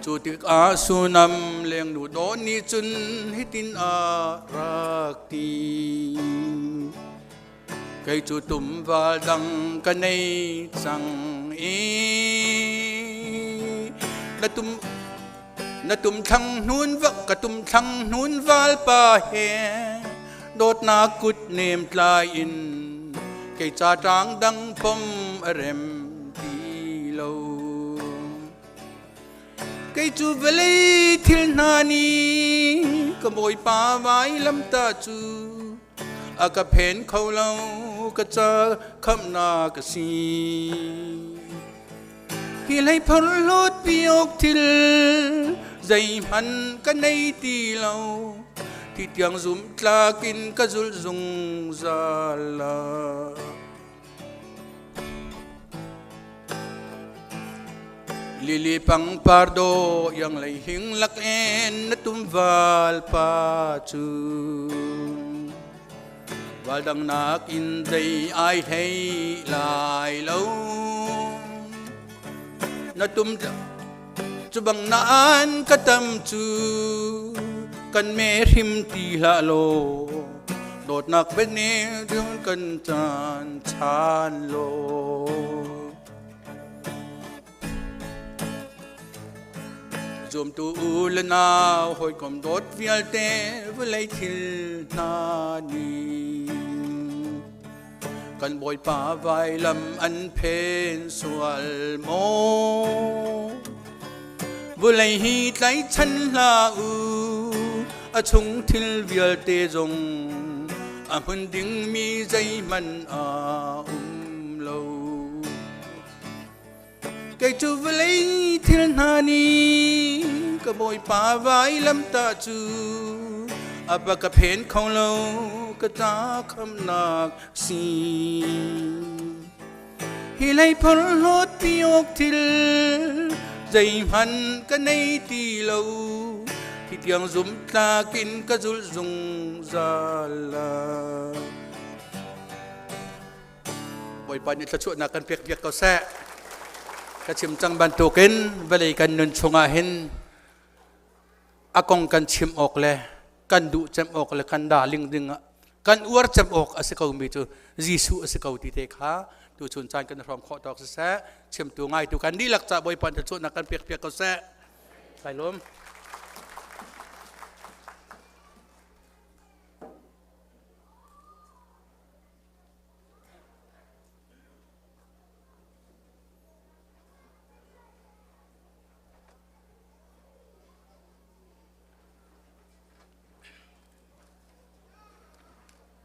Cu tikah Sunam lengnu dawh nih cun hitin a rak ti. Kei cu tumval dang ka nei cang i na tum na tum thlang hnun va ka tum thlang hnun valpa he dawtnak kut nem tlai in kei ca ṭang dang pom a rem ti lo. Kei cu vawlei thil hna nih ka Bawipa vailamtah cu a ka phen kho lo, ka ca khamhnak a si. Hi hlei phorhlawt pi awk thil zeihmanh ka nei ti lo, ti tiang zum tlak in ka zulh zungzal lai. Lili pangpar do yang lei hing lak en na tum val pa cu val dang nak in zei ai hlei lai lo na tum cu bang na an ka tam cu kan me hrim ti hlah law dawtnak bene dun kan caan chan law Zuamtu u le nau hawikom dawt vialte vawlei thil hna nih kan Bawipa vailam an phen sual maw? Vawlei hi tlaichan hlah u, a chung thil vialte zong a hmun dingmi zeihmanh a um lo. Kei cu vawlei thil hna nih ka Bawipa vailamtah cu a va ka phen kho lo, ka ca khamnak si. Hi lei phorhlawt pi awk thil zeihmanh ka nei ti lo, hi tiang zum tlak in ka zulh zungzal lai. Bawipa nih thluachuahnak kan pek piak ko seh. Ka chim cang bantukin vawlei kan nun chungah hin a kong kan chim awk le kan duh cem awk le kan darling ding ah kan uar cem awk a si ko mi cu Jesuh a si ko ti te kha tu chun caan kan hrawm khawh tawk siseh chimtu ngaitu kan dihlak ca Bawipa nih thluachuahnak kan pek piak ko seh. Kai lawm.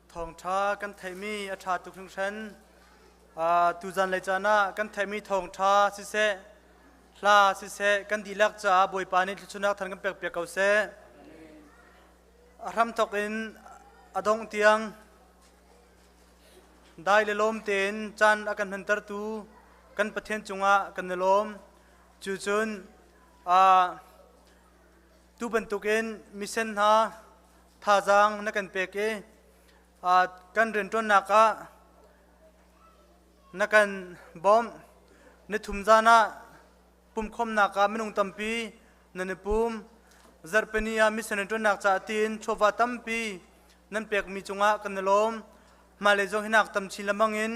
Thawngṭha kan theihmi a ṭha tuk hringhran. Tuzan lei caan ah kan theihmi thawngṭha siseh, hla siseh, kan dihlak caah Bawipa nih thluachuahnak than kan pekpiak ko seh. A hramthawk in a dongh tiang dai le lawm tein caan a kan hmantertu kan Pathian cungah kan i lawm. Cucun tu bantukin misen hna thazaang na kan pek i kan rianṭuannak ah na kan bawmh. Nithum zan ah pumkhawmnak ah minung tampi nan i pum. Zarhpini ah mission rianṭuannak caah tiin chawva tampi nan pekmi cungah kan i lawm. Hmailei zong hinak tam chin lengmang in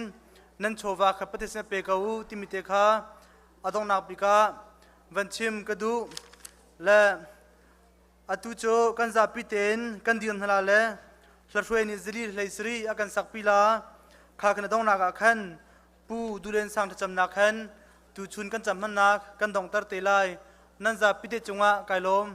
nan chawva kha Pathian sin pe ko u timi te kha a donghnak bik ah van chim ka duh. Le atu cu kan zapi tein kan dir hna la le hlahruai nih zili hlei sari a kan sakpi la kha kan donghnak ah khan Pu Dulen Sang thlacamnak khan tuchun kan cam hmannak kan donghter te lai. Nan zapi te cungah kai lawm.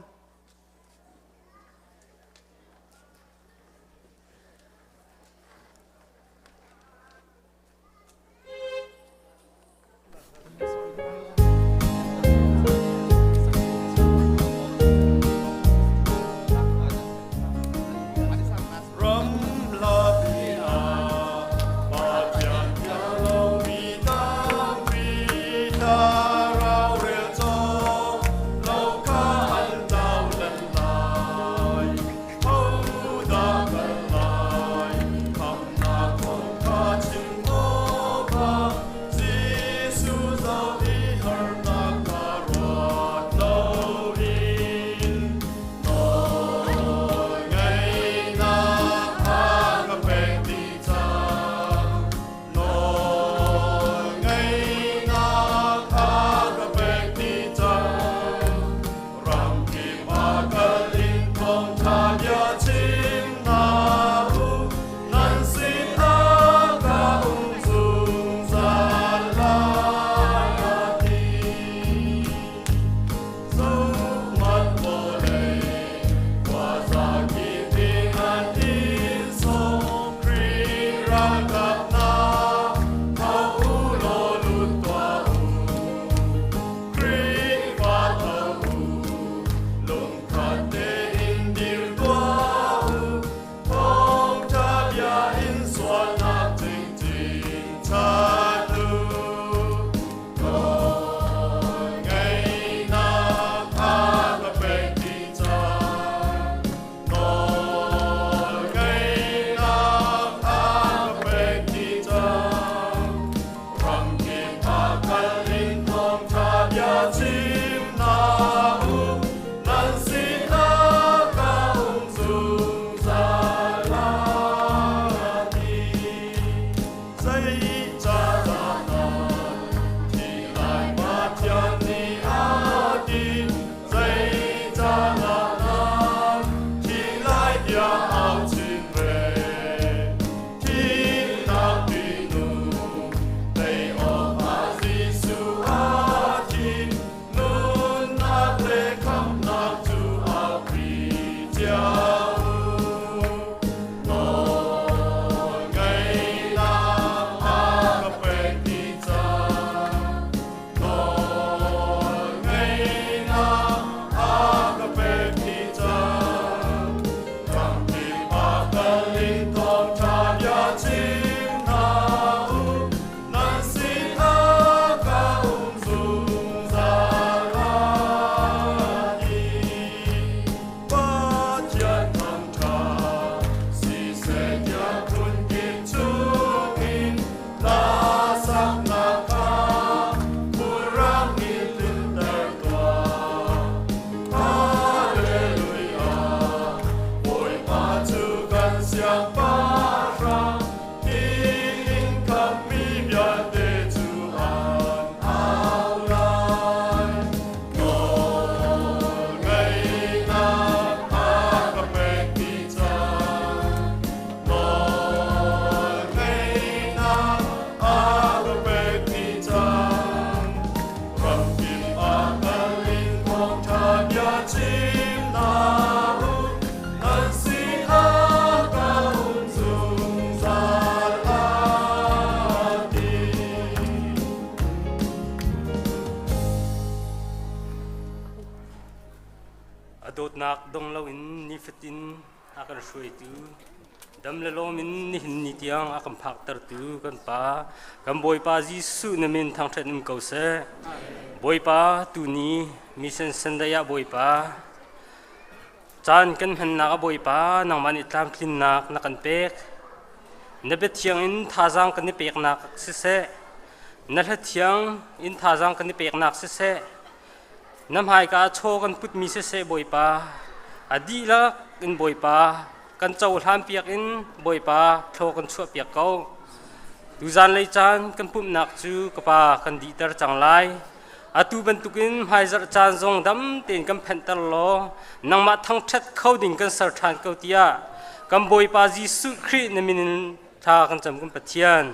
Dawtnak dong loin nifatin a kan hruaitu, dam le lawm in nihin ni tiang a kan phaktertu kan Pa, kan Bawipa Jesuh na min thangṭhat um ko seh. Bawipa, tuni mission Sunday ah Bawipa, caan kan hmannak ah Bawipa, nangmah nih tlamtlinnak na kan pek. Na biathiang in thazaang kan i peknak siseh, na hla thiang in thazaang kan i peknak siseh, Na hmaika ah chaw kan putmi siseh Bawipa, a dihlak in Bawipa, kan cohlanpiak in Bawipa thlaw kan chuahpiak ko. Tuzan lei caan kan pumhnak cu ka pa kan dihter cang lai. Atu bantukin hmaizarh caan zong dam tein kan phenhter law nangmah thangṭhat kho ding kan ser ṭhan ko tiah kan Bawipa Jesuh Khrih na min in thla kan cam kan Pathian.